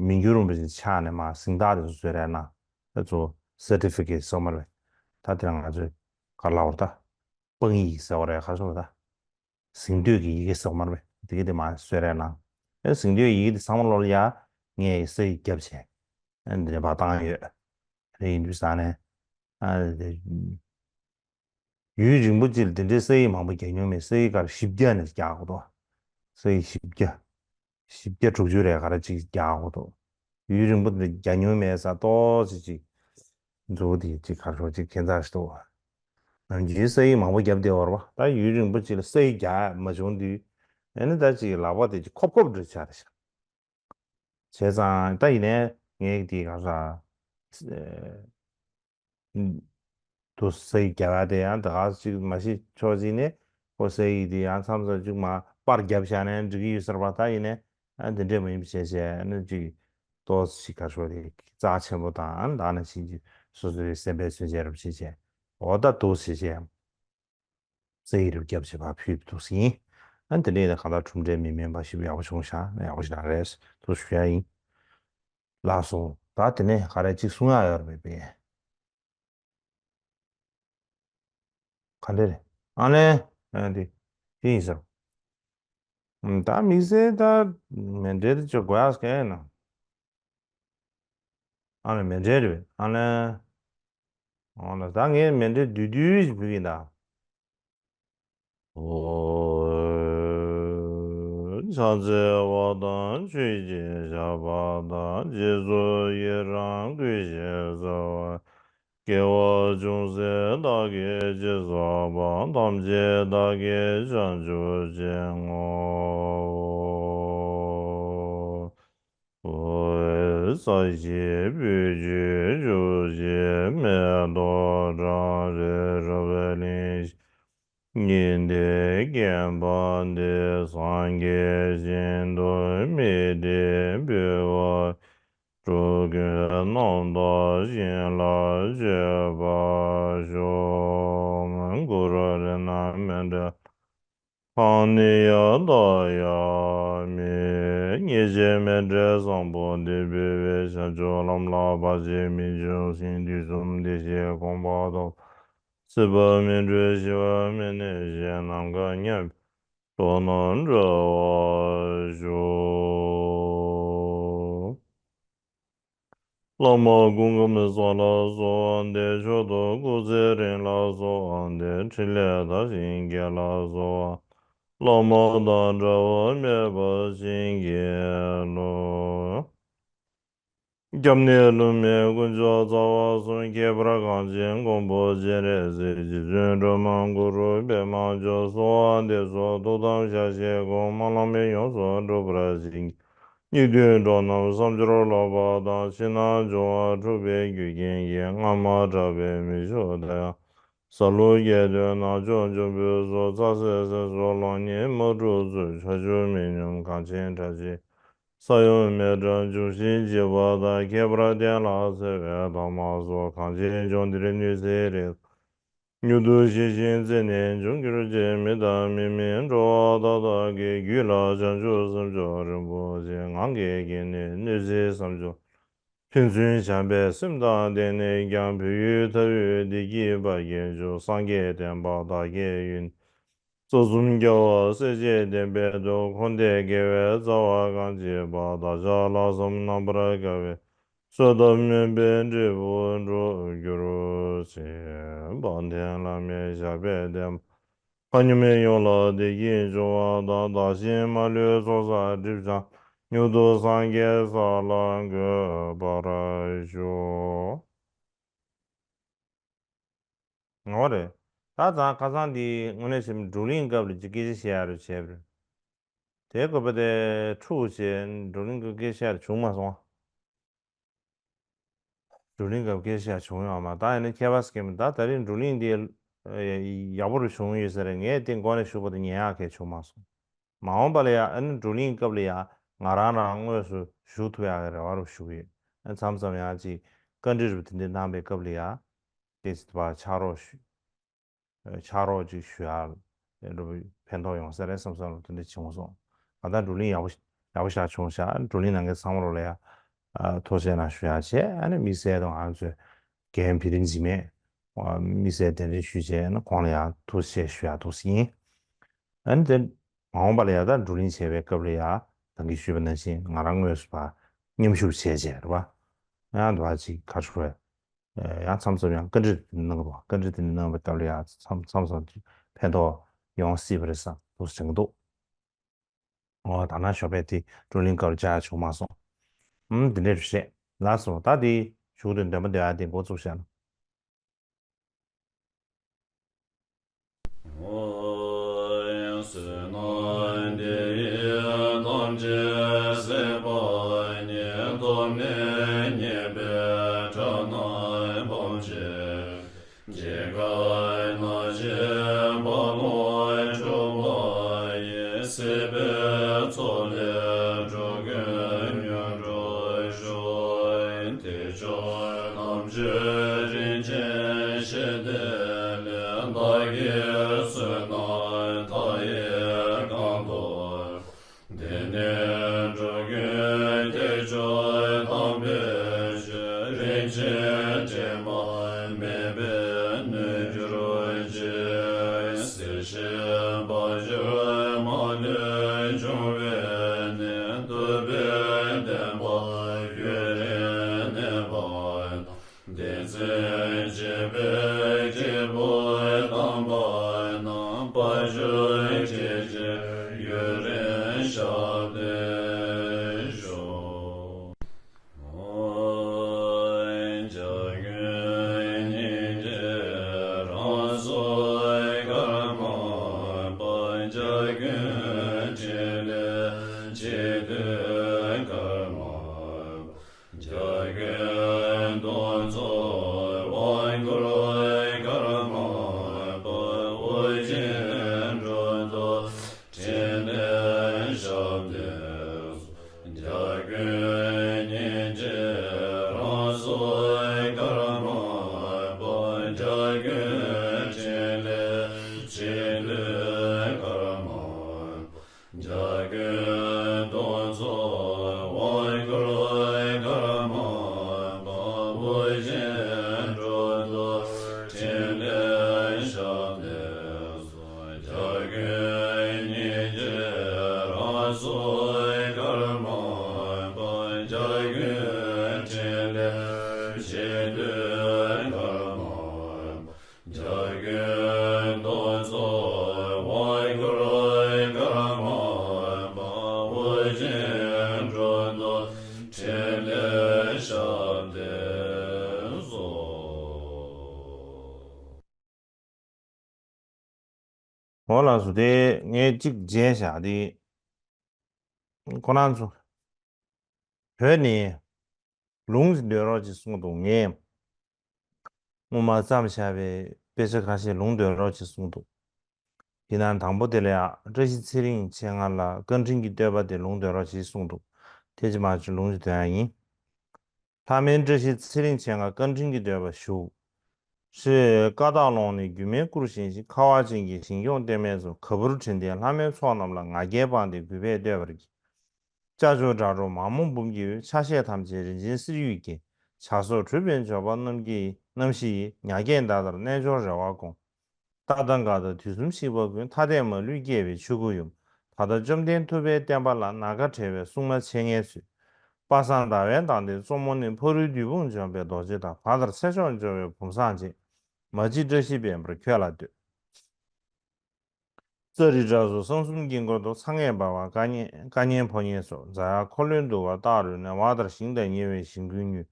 མི་འགྱུར་རིན་པོ་ཆེ་ཕྱག་ནས་མ་གཟེངས་རྟགས་དེ་ཚོ་བཟོས་རེད་ན། ད་ཚོ་སར་ཊི་ཕི་ཀེཊ་སོགས་མ་རེད། ད་དེ་རང་ང་ཚོས་ག་རེ་ལབ་དགོས་རེད་ད། དཔང་ཡིག་ཟེར་བ་རེད། ག་རེ་ཟེར་བ་ད། གཟེངས་བསྟོད་ཀྱི་ཡི་གེ་སོགས་མ་རེད། དེ་གི་དེ་མ་བཟོས་རེད་ན། ཨེ་གཟེངས་བསྟོད་ཡི་གེ་དེ་ཚང་མ་ལོག་ལ་ཡ་ངས་ས་ཡིག་བརྒྱབ་བྱས། ཨེ་འདི་འདྲ་བ་བཏང་ཡོད་རེད། ཡིན་དུས་ཙང་ནས་ཨ་དེ། ཡུན་རིང་པོ་ཅིག་ལ་དེ་འདྲའི་ས་ཡིག་མང་པོ་རྒྱག་མྱོང་མེད། ས་ཡིག་ག་རེ་བཞི་བརྒྱ་ནས་རྒྱག་དགོས་འདུག་ས་ཡིག་བཞི་བརྒྱ། བཞི་བརྒྱ་དྲུག་ཅུ་རེ་ག་རེ་ཅིག་རྒྱག་དགོས་འདུག་ཡུན་རིང་པོ་དེ་རྒྱག་མྱོང་མེད་ས་ཏོག་ཙམ་ཅིག་འཛུགས་དེ་ཅིག་ག་རེ་ཞུ་ཅིག་ཁྱད་མཚར་ཞིག་འདུག་ནམ་རྒྱུན་ས་ཡིག་མང་པོ་བརྒྱབ་བསྡད་པ་རེད་པ། ད་ཡུན་རིང་པོ་ཅིག་ལ་ས་ཡིག་རྒྱག་མ་བྱུང་དུས་ཨ་ནི་ད་ཅིག་ལག་པ་དེ་ཅིག་ཁོབ་ཁོབ་འདྲ་ཆགས་རེད་ཤག་བྱས་ཙང་ད་ཡིན་ནའི་ངས་དེ་ག་རེ་ཟ། དུ་ས་ཡིག་རྒྱབ་ཡ་དེ་ཡང་ད་ག་ཅིག་མ་གཞི་ཕྱོགས་གཅིག་ནས་ཁོ་ས་ཡིག་དེ་ཡང་མཚམས་མཚམས་ཅིག་མ་པར་རྒྱབ་བཞག་ནའི་འགྲིག་གི་ཡོད་ས་རེད་པ། ད་ཡིན་ནའི་ཨ་འདི་འདྲས་མ་ཡིན་པ་བྱས་བྱས་ཨ་ནི་ཅིག་ཏོག་ཙམ་ཞིག་ག་རེ་ཞུ་དགོས་རེད། རྩ་ཆེན་པོ་དང་ཨ་ནི་ད་ནང་བཞིན་གྱི་སོ་སོའི་སེམས་པའི་མཚོན་བྱེད་རབ་བྱེད་བྱས། འོ་ད་འདུག་བྱས་བྱས། ས་ཡིག་རེ་བརྒྱབ་བྱས་ཕར་ཕུལ་འདུག་ཟིན། ཨ་ནི་དེ་འདྲ་ཡིན་ན་གང་ལྟར་གྲུབ་འབྲས་མི་དམན་པ་ཞིག་ཡག་པོ་བྱུང་ཤག་ཡག་པོ་ཞིག་རང་རེད་འདུག་ཞུ་ཡ་ཡིན། ལགས་སོ། ད་དེ་ནས་ག་རེ་གཅིག་གསུང་ཡག་ཡོད་རེད་པས། ག་འདྲ་རེད། ཨ་ལས། ཨ་འདི། དེ་ཡིན་ཟེར། ད་དམིགས་བསལ་ད་མེ་འབྲེལ་དེ་ཅིག་དགོས་ཡག་གང་ཡིན་ན། ཨ་ལས་མེ་འབྲེལ་རེད་པས། ཨ་ལས། འོ་ན་ད་ངས་མཎྜལ་བསྡུས་བསྡུས་ཤིག་ཕུལ་གྱི་ཡིན་ད། ཕྱག་འཚལ་བ་དང་ཆོས་ཀྱི་ཞགས་པ་དང་། རྗེས་སུ་ཡི་རང་བསྐུལ་ཞིང་གསོལ་བ། དགེ་བ་ཅུང་ཟད་བདག་གིས་ཅི་བསགས་པ། ཐམས་ཅད་བདག་གིས་བྱང་ཆུབ་ཅིང་། ས་གཞི་སྤོས་ཆུས་བྱུགས་ཤིང་། མེ་ཏོག་བཀྲ་རེ་རབ་བརླན་ཞིང་། ཉི་ཟླས་བརྒྱན་པ་འདི། སངས་རྒྱས་ཞིང་དུ་དམིགས་ཏེ་འབུལ་བ། འགྲོ་ཀུན་རྣམ་དག་ཞིང་ལ་སྤྱོད་པར་ཤོག། གུ་རུ་རཏྣ་མཎྜལ། ཁམས་ནི་ཡང་དག་ཡང་མིན། ཉེར་སྦྱིན་མཎྜལ་བཟང་པོ་འདི། འབུལ་བས་བྱང་ཆུབ་ལམ་ལ་བར་ཆད་མི་འབྱུང་ཞིང་། དུས་གསུམ་བདེ་གཤེགས་གོ་འཕང་ཐོབ། སྲིད་པ་མི་འཁྲུགས་ཞི་བ་མི་གནས་ཤིང་། ནམ་མཁའ་མཉམ་པའི་འགྲོ་རྣམས་སྒྲོལ་བར་ཤོག། བླ་མ་སྐུ་ཁམས་བཟང་ལ་གསོལ་བ་འདེབས། མཆོག་ཏུ་སྐུ་ཚེ་རིང་ལ་གསོལ་བ་འདེབས། ཕྲིན་ལས་དར་ཞིང་རྒྱས་ལ་གསོལ་བ། བླ་མ་དང་འབྲལ་བ་མེད་པར་བྱིན་གྱིས་རློབས། སྐྱབས་གནས་ལྷུན་མའི་དཀོན་མཆོག་རྩ་བ་གསུམ། ཁྱད་པར་གངས་ཅན་མགོན་པོ་སྤྱན་རས་གཟིགས། རྗེ་བཙུན་སྒྲོལ་མ་གུ་རུ་པདྨ་འབྱུང་། གསོལ་བ་འདེབས་སོ་ཐུགས་དམ་བཞག་ཞིང་བསྐུལ། སྨོན་ལམ་ཡོངས་སུ་འགྲུབ་པར་བྱིན་གྱིས། སྙིགས་དུས་འགྲོ་རྣམས་བསམ་སྦྱོར་ལོག་པ་དང་། ཕྱི་ནང་འབྱུང་བ་འཁྲུགས་པའི་རྒྱུ་རྐྱེན་གྱིས། སྔར་མ་གྲགས་པའི་མི་ཕྱུགས་དང་། གཟའ་ལུག་གི་དོན་ནག་ཕྱོགས་འབྱུང་པོའི་གཟུགས། རྩྭ་ཟེར་ཟེར་སོགས་གློག་བརྙན་དམག་འཁྲུག་ཚུལ། ཆར་ཆུ་མེ་སྙོམས་གངས་ཆེན་དྲག་ཆེན། ས་ཡོམ་མེ་དྲག་འབྱུང་བཞིའི་འཇིགས་པ་དང་། ཁྱད་པར་གཏན་ལ་འཚེ་བའི་དམ་སྲོག་གངས་ཅན་ལྗོངས་འདིར་གནོད་འཚེའི་རིགས། མྱུར་དུ་ཞི་ཞིང་བརྩེ་ནས་འབྱུང་གྱུར་ཅིག་མི་དང་མི་མིན་འགྲོ་བ་མཐའ་དག་གི་རྒྱུད་ལ་བྱང་ཆུབ་སེམས་མཆོག་རིན་པོ་ཆེ་ངང་གིས་སྐྱེས་ནས་གནོད་འཚེའི་བསམ་སྦྱོར། ཕན་ཚུན་བྱམས་པའི་སེམས་དང་ལྡན་ནས་ཀྱང་། བོད་ཡུལ་མཐའ་དབུས་བདེ་སྐྱིད་པ་རྒྱས་བཅུག་སངས་རྒྱས་བསྟན་པ་དར་རྒྱས་ཡུན། རྩ་གསུམ་རྒྱལ་བ་སྲས་བཅས་བསྟན་པའི་དོན། འཁོར་འདས་དགེ་བའི་རྩ་བ་གང་བྱེད་པ། བདག་ཅག་ལྷག་བསམ་རྣམ་པར་དགའ་བའི། གསོལ་གདབ་སྨོན་པའི་འབྲས་བུ་འགྲུབ་གྱུར་ཅིག་དཔལ་ལྡན་བླ་མའི་ཞབས་པད་བརྟན། མཁའ་མཉམ་ཡོངས་ལ་བདེ་སྐྱིད་འབྱུང་བ་དང་། བདག་གཞན་མ་ལུས་ཚོགས་བསགས་སྒྲིབ་སྦྱངས། མྱུར་དུ་སངས་རྒྱས་ས་ལ་འགོད་པར་ཤོག་ངོ་རེད། ད་ཙང་ཁ་སང་འདི་དངོས་གནས་བྱས་ན་བགྲོ་གླེང་སྐབས་ལ་ཅིག་སྐད་ཆ་བཤད་ཡ་རེ་བྱས་པ་རེད། དེ་དགོས་པ་དེ་འཁྲུག་བྱས་བགྲོ་གླེང་སྐབས་སྐད་ཆ་བཤད་ཡ་བྱུང་མ་སོང་། བགྲོ་གླེང་སྐབས་སྐད་ཆ་བྱུང་ཡོད་མ་རེད། ད་ཡིན་ན་ཁྱད་པར་ཟེར་གྱི་མེད། ད་ད་རིང་བགྲོ་གླེང་འདི་ཡག་པོ་རུ་བྱུང་ཡོད་ས་རེད། ངས་དེ་འགོ་ནས་ཞུས་པ་དེ་ཉན་ཡག་གང་ཡང་བྱུང་མ་སོང་། མ་འོངས་པ་ལ་ཡང་ཨ་ནི་བགྲོ་གླེང་སྐབས་ལ་ཡང་ང་རང་རང་དངོས་སུ་ཞུགས་ཐུབ་ཡག་གི་རེ་བ་རུ་ཞུ་གི་ཡོད། ཨ་མཚམས་མཚམས་ཡང་ཅིག་བཀའ་འདྲི་རུ་དེ་འདྲ་གནང་པའི་སྐབས་ལ་ཡང་དེ་ཚོ་ཕར་ཕྱག་རོགས་ཞུ། ཕྱག་རོགས་ཅིག་ཞུ་ཡག་ལ་འགྲོ་བའི་ཕན་ཐོགས་ཡོང་ས་རེད་བསམ་བསམ་རུ་དེ་འདྲ་བྱུང་སོང་། ང་ད་བགྲོ་གླེང་ཡག་པོ་ཡག་པོ་ཞིག་བྱུང་ཤག་བགྲོ་གླེང་གནང་མཁན་ཚང་མ་རོགས་ལ་ཡ་ཐུགས་རྗེ་གནང་ཞུ་ཡག་བྱས། ཨ་ནི་དམིགས་བསལ་དུ་ང་ཚོའི་རྒན་བི་རི་འཇིགས་མེད་དམིགས་བསལ་གདན་འདྲེན་ཞུས་བྱས་ཨ་ནི་ཁོང་ལ་ཡ་ཐུགས་རྗེ་ཞུ་ཡག་འདུག་ཟེར་ཡིན། ཨ་ནི་དེ་མ་འོངས་པ་ལ་ཡ་ད་བགྲོ་གླེང་བྱས་པའི་སྐབས་ལ་ཡ་ད་གིན་ཞུས་པ་ནང་བཞིན་ང་རང་དངོས་སུ་ཕར་མཉམ་ཞུགས་བྱས་བྱས་རེད་པ། ཡང་འདི་བ་ཅིག་ག་རེ་ཞུ་དགོས། ཡང་མཚམས་མཚམས་ཡང་བཀའ་འདྲི་དེ་གནང་རོགས། བཀའ་འདྲི་དེ་གནང་བའི་སྐབས་ལ་ཡང་མཚམས་མཚམས་མཚམས་ཕན་ཐོགས་ཡོང་སྲིད་པ་རེད་བསམ་འདུག་དྲན་གྱི་འདུག་ཨོ་ད་ནང་ཞོགས་པའི་དེ་བགྲོ་གླེང་སྐབས་བཅར་བྱུང་མ་སོང་། ཨུམ་དེ་འདྲས་རེད་བཤད། ལགས་སོ། ད་དེ་ཞུ་དོན་འདོན་པ་འདོན་ཡ་དེ་འགོ་བཙུགས་བཞག་ན། བསོད་ནམས་འདི་ཡིས་ཐམས་ཅད་གཟིགས་པ་ཉིད། ཐོབ་ནས་ཉེས་པའི་དགྲ་རྣམས་ཕམ་བྱས། སྐྱེ་རྒ་ན་འཆིའི་རྦ་ཀློང་འཁྲུགས་པ་ཡི། སྲིད་པའི་མཚོ་ལས་འགྲོ་ཀུན་མྱུར་འགྲོ་ཤོག་དེ་ཕྱོགས་རྣམ་དཔྱོད་རིན་ཆེན་ཞི་བདེ་ལས། བདག་གི་བསོད་ནམས་མཐའ་ཡས་གང་ཐོབ། དེ་ནས་འགྲོ་ཀུན་དེ་ཕྱོགས་དམ་པའི་ཆོས། རིན་ཆེན་དྲི་མ་མེད་པས་ནོད་གྱུར་ཅིག་སྲིད་ཞིའི་རྦ་ཀྱོག་མ་ལུས་འབྱུང་བའི་གནས། ཐུབ་པའི་བསྟན་པ་ཡུན་རིང་གནས་པ་དང་། བདེན་ཚིག་འབྱེད་པའི་ སྐྱེས་བུ་དམ་པ་རྣམས་དཔལ་འབྱོར་ཆེ་ཆེ་ཡུན་རིང་ཞབས་བརྟན་ཤོག །འཇའ་གུན་སྙིང་རྗེ་རང་གཟུགས་ཀརྨ་པ། འཇའ་གུན་ཕྲིན་ལས་གཅིག་བསྡུས་ཀརྨ་པ། འཇའ་གུན་གདུང་འཚོབ་དབང་བསྐུར་ཀརྨ་པ། དབུ་ཅན་འགྲོ་དོན་ཕྲིན་ལས་ཞབས་བརྟན་སོགས། འཇའ་གུན་སྙིང་རྗེ་རང་གཟུགས་ཀརྨ་པ། འཇའ་གུན་ཕྲིན་ལས་གཅིག་བསྡུས་ཀརྨ་པ། འཇའ་གུན་གདུང་འཚོབ་དབང་བསྐུར་ཀརྨ་པ། དབུ་ཅན་འགྲོ་དོན་ཕྲིན་ལས་ཞབས་བརྟན་སོགས། འཇའ་གུན་སྙིང་རྗེ་རང་གཟུགས་ཀརྨ་པ། འཇའ་གུན་ཕྲིན་ལས་གཅིག་བསྡུས་ཀརྨ་པ། འཇའ་གུན་གདུང་འཚོབ་དབང་བསྐུར་ཀརྨ་པ། དབུ་ཅན་འགྲོ་དོན་ཕྲིན་ལས་ཞབས་བརྟན་སོགས། འོ་ལགས་སོ། དེ་ངས་གཅིག་མཇལ་བཞག་དེ། ཁོ་རང་ཚོ་བོད་ནས་ལུང་ཅིག་འདོན་རོགས་ཅེས་གསུངས་འདུག་ངས་སྔོན་མ་བརྩམས་བཞག་པའི་དཔེ་ཆ་ཁ་ཤས་ལུང་འདོན་རོགས་ཅེས་གསུངས་འདུག་དེ་ནང་དང་པོ་དེ་ལ་ཡང་བཀྲ་ཤིས་ཚེ་རིང་མཆེད་ལྔ་ལ་བཀའ་དྲིན་གྱི་བསྟོད་པ་དེ་ལུང་འདོན་རོགས་ཅེས་གསུངས་འདུག་དེ་ཅི་མ་ཅིག་ལུང་ཅིག་འདོན་ཡ་ཡིན། ལྷ་མིན་བཀྲ་ཤིས་ཚེ་རིང་མཆེད་ལྔ་བཀའ་དྲིན་གྱི་བསྟོད་པ་ཞུ། ཧྲཱིཿ་ཀ་དག་ཀློང་ནས་སྒྱུ་མའི་སྐུར་བཞེངས་ཤིང་། ཁ་བ་ཅན་གྱི་ཞིང་སྐྱོང་བརྟན་མའི་ཚོགས། ག་བུར་འདྲེན་ལྡན་ལྷ་མོའི་ཚོགས་རྣམས་ལ། ང་རྒྱལ་སྤངས་ཏེ་གུས་པས་བསྟོད་པར་བགྱི། ཤཱཀྱ་བཛྲ་གྲོགས་མ་མོ་འབུམ་གྱི་འོད། ཆ་ཤས་ཐམས་ཅད་རིན་ཆེན་གསེར་གཡུས་ཀྱི། བྱ་སོགས་གྲུབ་པའི་འབྱོར་པ་རྣམས་ཀྱི་རྣམ་བཞི་ཡི། ཉ་རྒྱལ་མདའ་དར་རྣལ་འབྱོར་རལ་བ་བསྒོམ། རྟ་དང་སྒ་དང་དུས་གསུམ་གཤེགས་པ་ཀུན། ཐ་དད་མ་ལུས་བསྐྱེད་པའི་ཆོས་སྐུ་ཡུམ། ད་ལྟ་བཅོམ་ལྡན་ཐུབ་པའི་བསྟན་པ་ལ། ནཱ་ག་བྲལ་བའི་སྲུང་མ་ཆེ་ལྔས་གཙོས། པ་སངས་ཟླ་བའི་མདངས་ལྡན་གཙོ་མོ་ནི། ཕ་རོལ་བདུད་དཔུང་འཇོམས་པའི་རྡོ་རྗེ་དང་། བར་དང་ཚེ་མཆོག་འཇོམས་པའི་བུམ་སངས་རྒྱས། མ་གཅིག་བཀྲ་ཤིས་འཕེལ་བར་ཁྱོད་ལ་བསྟོད། ཙཱ་རི་ཏྲ་སོགས་གསང་གསུམ་དཀྱིལ་འཁོར་དུ། ཚངས་དངོས་འབར་བ་སྐར་མཉེན་སྐར་མཉེན་ཕོ་ཉའི་ཚོགས། ཛ་ཡ་འཁོར་ལོས་བསྡུ་བ་རྟག་རོལ་ནས། བ་དར་ཞིང་དང་ཉེ་བའི་ཞིང་ཀུན་ཉུལ།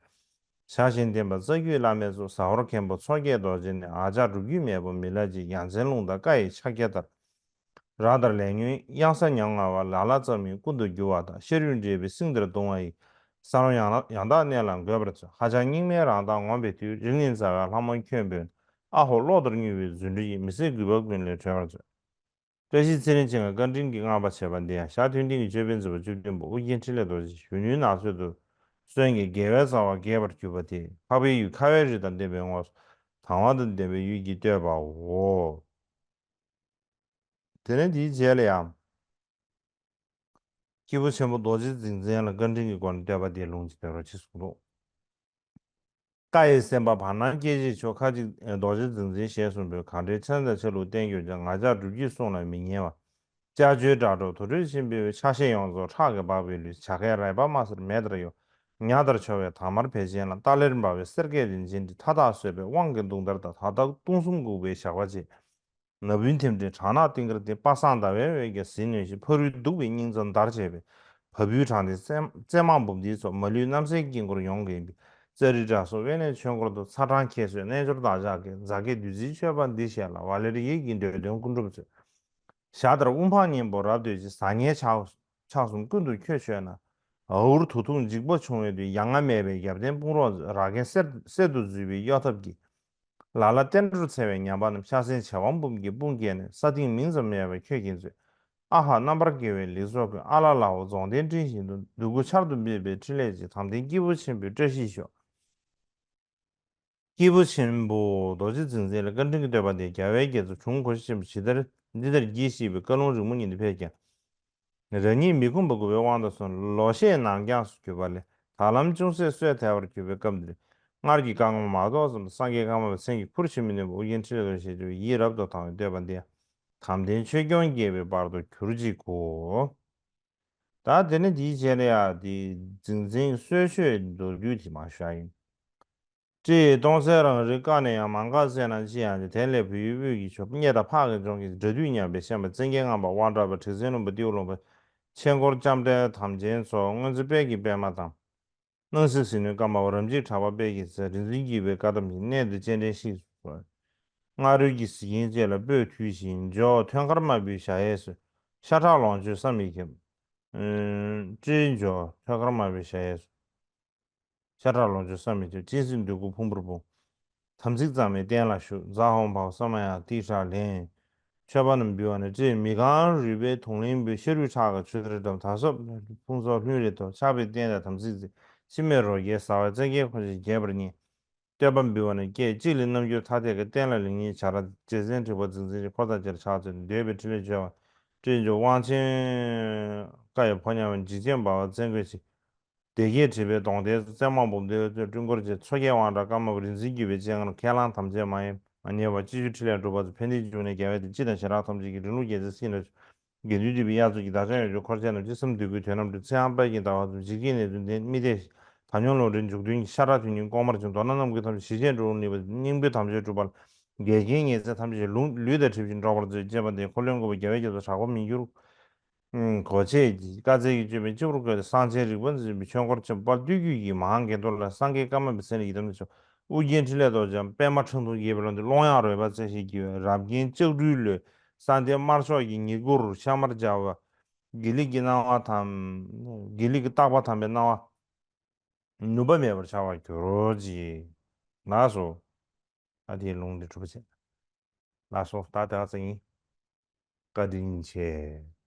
བྱ་ཞིང་འདེབས་པ་རྩ་བརྒྱུད་བླ་མའི་ཚོགས། ཟ་ཧོར་མཁན་པོ་མཚོ་སྐྱེས་རྡོ་རྗེ་ནས། ཨ་ལྕགས་སྒྲུབ་བརྒྱུད་མེས་པོ་མི་ལ་གཅིག་ཡ་མཚན་རླུང་དང་ཀྭ་ཡི་ཕྱག་རྒྱ་ལྟར། ར་དར་ལས་ཉོན་གཡང་ས་ཉམ་ང་བ། ལ་ལ་ཙམ་ཡིན་ཀུན་ཏུ་རྒྱུ་བ་དང་། ཤ་རུས་འདྲེས་པའི་སེང་ལྡེང་གདུང་བ་ཡི། ས་རོ་ཡང་ཡང་དག་གནས་ལ་འགོད་པར་མཛོད། ཧ་ཅང་སྙིགས་མའི་རང་མདངས་ངོམས་པའི་དུས། རིང་ནས་མཛའ་བའི་ལྷ་མོ་ཁྱོད་འབོད། ཨ་ཧོ་གློག་ལྟར་མྱུར་བའི་རྫུ་འཕྲུལ་གྱིས། མི་བཟད་རྒུད་པ་ཀུན་ལས་གྲོལ་བར་མཛོད། བཀྲ་ཤིས་ཚེ་རིང་མཆེད་ལྔ་བཀའ་དྲིན་གྱིས་བསྔགས་པ་བྱས་པ་འདི་ཡང་ཞྭ་མཐོན་མཐིང་གི་ཅོད་པན་མཛེས་པ་བཅུ་བདུན་པོ་ཨོ་རྒྱན་འཕྲིན་ལས་རྡོ་རྗེ་གཞོན་ནུའི་ནང་གསེས་དུ་གསོན་གྱི་དགེ་བའི་རྩ་བ་རྒྱས་པར་གྱུར་པ་དེ་འཕགས་པའི་ཡུལ་ཁ་བའི་རི་དང་ལྡན་པའི་ངོགས་སུ་དང་བ་དང་ལྡན་པའི་ཡུལ་གྱི་བསྟོད་པའོ། དེ་ནས་དེའི་རྗེས་ལ་ཡང་། སྐྱེས་བུ་ཆེན་པོ་རྡོ་རྗེ་འཛིན་མཛད་ལ་བཀའ་དྲིན་གྱི་སྒོ་ནས་བསྟོད་པ་དེའི་ལུང་ཅིག་འདོན་རོགས་ཅེས་གསུངས་འདུག་ཀྭ་ཡེ་སེམས་དཔའ་བར་སྣང་སྐྱེ་མཆེད་མཆོག་ཁ་ཅིག་རྡོ་རྗེ་འཛིན་མཛད་ཞལ་གསུམ་པོས་གང་འདྲའི་ཕྱག་འཚལ་ཆ་ལུགས་བསྟན་གྱུར་ཀྱང་། ང་ཅག་སྒྲུབ་བརྒྱུད་གསུང་ལ་མི་ཉན་པ། ཤཱཀྱ་བཛྲ་གྲོགས་དུར་ཁྲོད་ཆེན་པོའི། ཆ་ཤས་ཡོངས་རྫོགས་ཁྲག་གིས་སྦགས་པའི་ལུས། བྱ་ཁལ་རལ་པ་དམར་སེར་མེ་ལྟར་གཡོ། ཉ་ལྟར་འཕྱོ་བའི་དར་དམར་བེ་ཅོན་ལ། ཏཱ་ལའི་འབར་བའི་གསེར་གྱི་རིན་ཆེན་གྲི། མཐའ་དག་གསོད་པའི་དབང་གིས་གདུང་དར་དང་། ད་ལྟ་དུང་གསུམ་འགུགས་པའི་ཞགས་པ་ཅན། ན་བུན་ཐིམ་ཕྲེང་བྲག་ནག་ཏིང་ཀར་ལྡན། པ་སངས་ཟླ་བའི་འོད་ཀྱིས་ཟིལ་གནོན་ཞིང་། ཕ་རོལ་གདུག་པའི་སྙིང་རྩ་འདར་བྱེད་པའི། བ་སྤུའི་དྲང་བདེན་བཙན་དམག་འབུམ་འདིའི་ཚོགས། མ་ལུས་རྣམ་གསལ་དཀྱིལ་འཁོར་ཡོངས་བརྒྱན་པའི། ཙཱ་རི་ཏྲ་སོགས་དབེན་གནས་ཆོས་འཁོར་དུ། ཚ་གྲང་ཁྱད་གསོད་རྣལ་འབྱོར་བདག་ཅག་གི། ཛ་གི་བདུད་རྩིའི་མཆོད་པ་འདི་བཞེས་ལ། ཝཱ་ལེ་རི་ཡིད་ཀྱི་འདོད་དོན་ཀུན་འགྲུབ་མཛོད། ཞྭ་དར་དབུ་འཕང་སྙིང་པོ་རབ་བསྟོད་ཅིང་། ཟ་ངེའི་ཕྱག་ཕྱག་གསུམ་ཀུན་ཏུ་ཁྱོད་མཆོད་ན། ཨ་འུར་དུག་དུག་འཇིགས་པ་ཕྱུང་བའི་དུས། ཡ་ང་མེད་པའི་རྒྱབ་རྟེན་དཔུང་རོགས་མཛོད། ར་གན་གསེར་གསེར་དུ་བརྫུས་པའི་གཡོ་ཐབས་ཀྱིས། ལ་ལ་བསྟན་འགྲོར་འཚེ་བའི་ཉམས་པ་རྣམས། ཤ་ཟན་བྱ་ཝང་འབུམ་གྱིས་དཔུང་བསྐྱེད་ནས། ས་སྟེང་མིང་ཙམ་མེད་པར་ཁྱོད་ཀྱིས་མཛོད། ཨ་ཧ་རྣམ་པར་རྒྱལ་བའི་ལེགས་ཚོགས་ཀུན། ཨ་ལ་ལ་འོ་རྫོགས་ལྡན་སྤྲིན་བཞིན་དུ། འདོད་དགུ་ཆར་དུ་འབེབས་པའི་ཕྲིན་ལས་ཀྱིས། དམ་ལྡན་སྐྱེས་བུ་ཆེན་པོའི་བཀྲ་ཤིས་ཤོག། སྐྱེས་བུ་ཆེན་པོ་རྡོ་རྗེ་འཛིན་མཛད་ལ་བཀའ་དྲིན་གྱི་བསྟོད་པ་འདི་རྒྱལ་བའི་རྒྱལ་མཚན་དྲུང་གོ་ཤྲི་ཆེན་པོས་ཇི་ལྟར་འདི་ལྟར་བགྱིས་ཞེས་པའི་བཀའ་ལུང་རིང་མོ་ཉིད་དུ་ཕེབས་ཀྱང་། རང་ཉིད་མི་ཁོམ་པ་དགུ་པའི་དབང་དུ་སོང་། ལོ་ཤས་ནམ་འགྱངས་སུ་གྱུར་པ་ལས། ད་ལམ་ཅུང་ཟད་སོས་དལ་བར་གྱུར་པའི་སྐབས་འདིར། སྔར་གྱི་བཀའ་དགོངས་མ་རྫོགས་ཙམ་དུ། སངས་རྒྱས་ཀརྨ་པ་མཚན་གྱི་ཁུར་ཆེན་མོའི་སྣེ་པོ་ཨོ་རྒྱན་འཕྲིན་ལས་རྡོ་རྗེ་ཞེས་བྱ་བའི་ཡིད་རབ་ཏུ་དང་བའི་བསྟོད་པ་འདི་ཡང་། དམ་ལྡན་ཆོས་སྐྱོང་རྒྱས་པའི་བར་དུ་གྱུར་ཅིག་གོ། ད་དེ་ནས་དེའི་རྗེས་ལ་ཡང་དེ་རྫིང་རྫིང་གསོལ་མཆོད་མདོ་རྒྱུད་དེ་མར་ཞུ་ཡ་ཡིན། སྤྲེའུས་སྟོང་གསལ་རང་རིག་བཀའ་ནས་ཡང་མ་འགགས་གསལ་ན་ཅི་ཡང་ཅི། དེ་ལས་བོད་ཡུལ་དབུས་ཀྱི་ཆུ་གཉེར་དང་ཕག་གི་ལྗོངས་ཀྱི་དགྲ་འདུལ་ཉམས་པའི་ཤན་པ་བཙན་གྱི་ངང་པ་དབང་དྲག་པ་དྲེགས་ཚེ་ལྷུན་པོ་ཏེའུ་ལུང་པ་ཆེན་འཁོར་ལྕམ་དྲལ་དམ་ཅན་ཚོ་སྔོན་ཚེ་དཔལ་གྱི་པད་མ་དང་། སྣང་སྲིད་ཟིལ་གནོན་ཀརྨ་པ་རབ་འཇིགས་གྲགས་པ་དཔལ་གྱི་ཚལ་རིག་འཛིན་བརྒྱུད་པའི་བཀའ་གདམས་ཀྱི་གནད་དུ་སྤྱན་འདྲེན་ཤིས་སུ་གསོལ། སྔ་རོལ་གྱི་གཟིགས་རྒྱན་བཅས་ལ་སྤོས་མཐུད་ཅིང་འཇོ་ཐོད་མཁར་དམར་པོའི་གཞལ་ཡས་སུ། ཤ་ཁྲག་ལོངས་སྤྱོད་བསམ་མི་ཁྱབ། སྤྲེའུ་འཇོ་ཐོད་མཁར་དམར་པོའི་གཞལ་ཡས་སུ། ཤ་ཁྲག་ལོངས་སྤྱོད་བསམ་མི་ཁྱབ། སྤྱན་གཟིགས་འདོད་དགུ་ཕུང་པོར་སྤུངས། དམ་ཚིག་གཙང་མའི་རྟེན་ལ་བཞུགས། ཛཿཧོར་འཕགས་པ་ས་མ་ཡ་ཏི་ཤྲ་ལན། མཆོད་པ་རྣམས་འབུལ་བ་ནི། སྤྲེའུས་མི་རྐང་རུས་པའི་དུང་ལེན་འབུལ། ཤ་རུས་ཁྲག་གི་མཆོད་རྫས་བཀྲམ། ད་སོབ་ཕུང་སོགས་ལྷུན་རེ་གཏོར། ཕྱག་དཔེ་རྟེན་དང་དམ་ཚིག་རྫས། འཆི་མེད་རོ་བརྒྱའི་བཟའ་བ་བཙན་གྱི་ཁོ་ཆེན་རྒྱས་པར་བསྙེན། བསྟོད་པ་འབུལ་བ་ནི། སྐད་ཅིག་ལས་རྣམ་འགྱུར་མཐའ་གཏད་ཀྱི། རྟེན་ལ་ལེགས་ཉེས་བྱ་ར་མཛད། བྱད་བཙན་ཁྲི་པ་རྫིག་འཛིན་གྱི་འཁོར་དང་བཅས་ཕྱག་འཚལ་ཏེ། འདོད་པའི་ཕྲིན་ལས་བཅོལ་བ། སྤྲེའུ་འཇོ་དབང་ཆེན་བཀའ་ཡི་ཕོ་ཉ་བ། འཇིགས་ཆེན་འབར་བ་བཙན་རྒོད་ཆེ། སྡེ་བརྒྱད་དྲེགས་པའི་གདོང་བསྟན་བཙན་དབང་འབུམ་སྡེ་སྤྲུལ་འཁོར་བཅས། མཚོ་སྐྱེས་དབང་དྲག་ཀརྨ་པ་རིག་འཛིན་བརྒྱུད་པའི་སྤྱན་སྔར་ཁས་བླངས་དམ་ཅན་མ་ཡེངས་མ་ཉེས་པ། སྤྱི་ཞུ་ཕྲིན་ལས་སྒྲུབ་པ་ཚོ་ཕན་བདེའི་འབྱུང་གནས་རྒྱལ་བའི་བསྟན་སྤྱི་དང་བྱེ་བྲག་ཐམས་ཅད་ཀྱི་རིང་ལུགས་རྒྱལ་མཚན་སྲིད་ལ། དགེ་འདུན་འདུས་པའི་དབྱར་མཚོ་སྐྱིད། བདག་ཅག་ཡོངས་ཀྱི་འཁོར་བཅས་རྣམས་ཀྱི། སེམས་འདུན་གྱི་དོན་རྣམས་སྒྲུབ། ཚེ་ཡང་དཔལ་གྱི་ཟླ་བ་ཚོ། འཇིགས་བྱེད་ནད་གདོན་འདས་མི་འདས། དལ་མྱོང་ལོག་འདྲེན་འཇུག་འདོན་གྱི། ཤ་ཁྲག་དོན་གཉིས་ལྐོག་མར་བྱུང་། མདོར་ན་རྣམ་ཀུན་ཐམས་ཅད་ཞི་བྱེད་འགྲོ་བ་ནུས་པ། སྙིང་པོའི་དམ་ཆོས་སྒྲུབ་པ་ལ། འགལ་རྐྱེན་ཉེན་སེལ་ཐམས་ཅད་ལུང་ལུས་དང་གྲིབ་བཞིན་འགྲོགས་པར་མཛད། ཅེས་པ་འདིས་འཁོར་ལོའི་མགོན་པོ་རྒྱལ་བའི་རྒྱ་མཚོ་དྲག་པོ་མི་འགྱུར། ཨུམ། གོ་ཆེ་བཀའ་སྩལ་གྱི་སྤྱོད་པའི་སྤྱི་བོར་བཀོད་དེ། གསང་ཆེན་རིག་པ་འཛིན་པའི་ཆོས་འཁོར་ཆེན་པོ་དཔལ་བསྟོད་བརྒྱུད་ཀྱི་མ་ཧཱ་གེ་ཏོ་ལ། སངས་རྒྱས་ཀརྨ་པའི་མཚན་ལ་ཡི་དམ་ལ་མཆོད། ཨོ་རྒྱན་ཕྲིན་ལས་རྡོ་རྗེ་འཆང་། པདྨ་འཕྲང་སྡོང་རྒྱས་པའི་ཀློང་དུ། ཀློང་ཡངས་རོལ་པ་རྩེ་ཞིང་བརྒྱུ་བའི། རབ་རྒྱན་ལྕགས་སྦྲུལ་ལོའི། གསང་བདེ་དམར་ཕྱོགས་ཀྱི་ཉི་གུར་ཤ་དམར་སྦྱར་བ། དགེ་ལེགས་ཀྱི་སྣང་བ་དམ། དགེ་ལེགས་ཀྱི་རྟག་པ་དམ་པའི་སྣང་བ། ནུབ་པ་མེད་པར་འཆར་བར་གྱུར་ཅིག། ལགས་སོ། ཨ་དེའི་ལུང་འདི་གྲུབ་པ་བྱས། ལགས་སོ། ད་དེ་ག་ཚོད་ཡིན། བཀའ་དྲིན་ཆེ།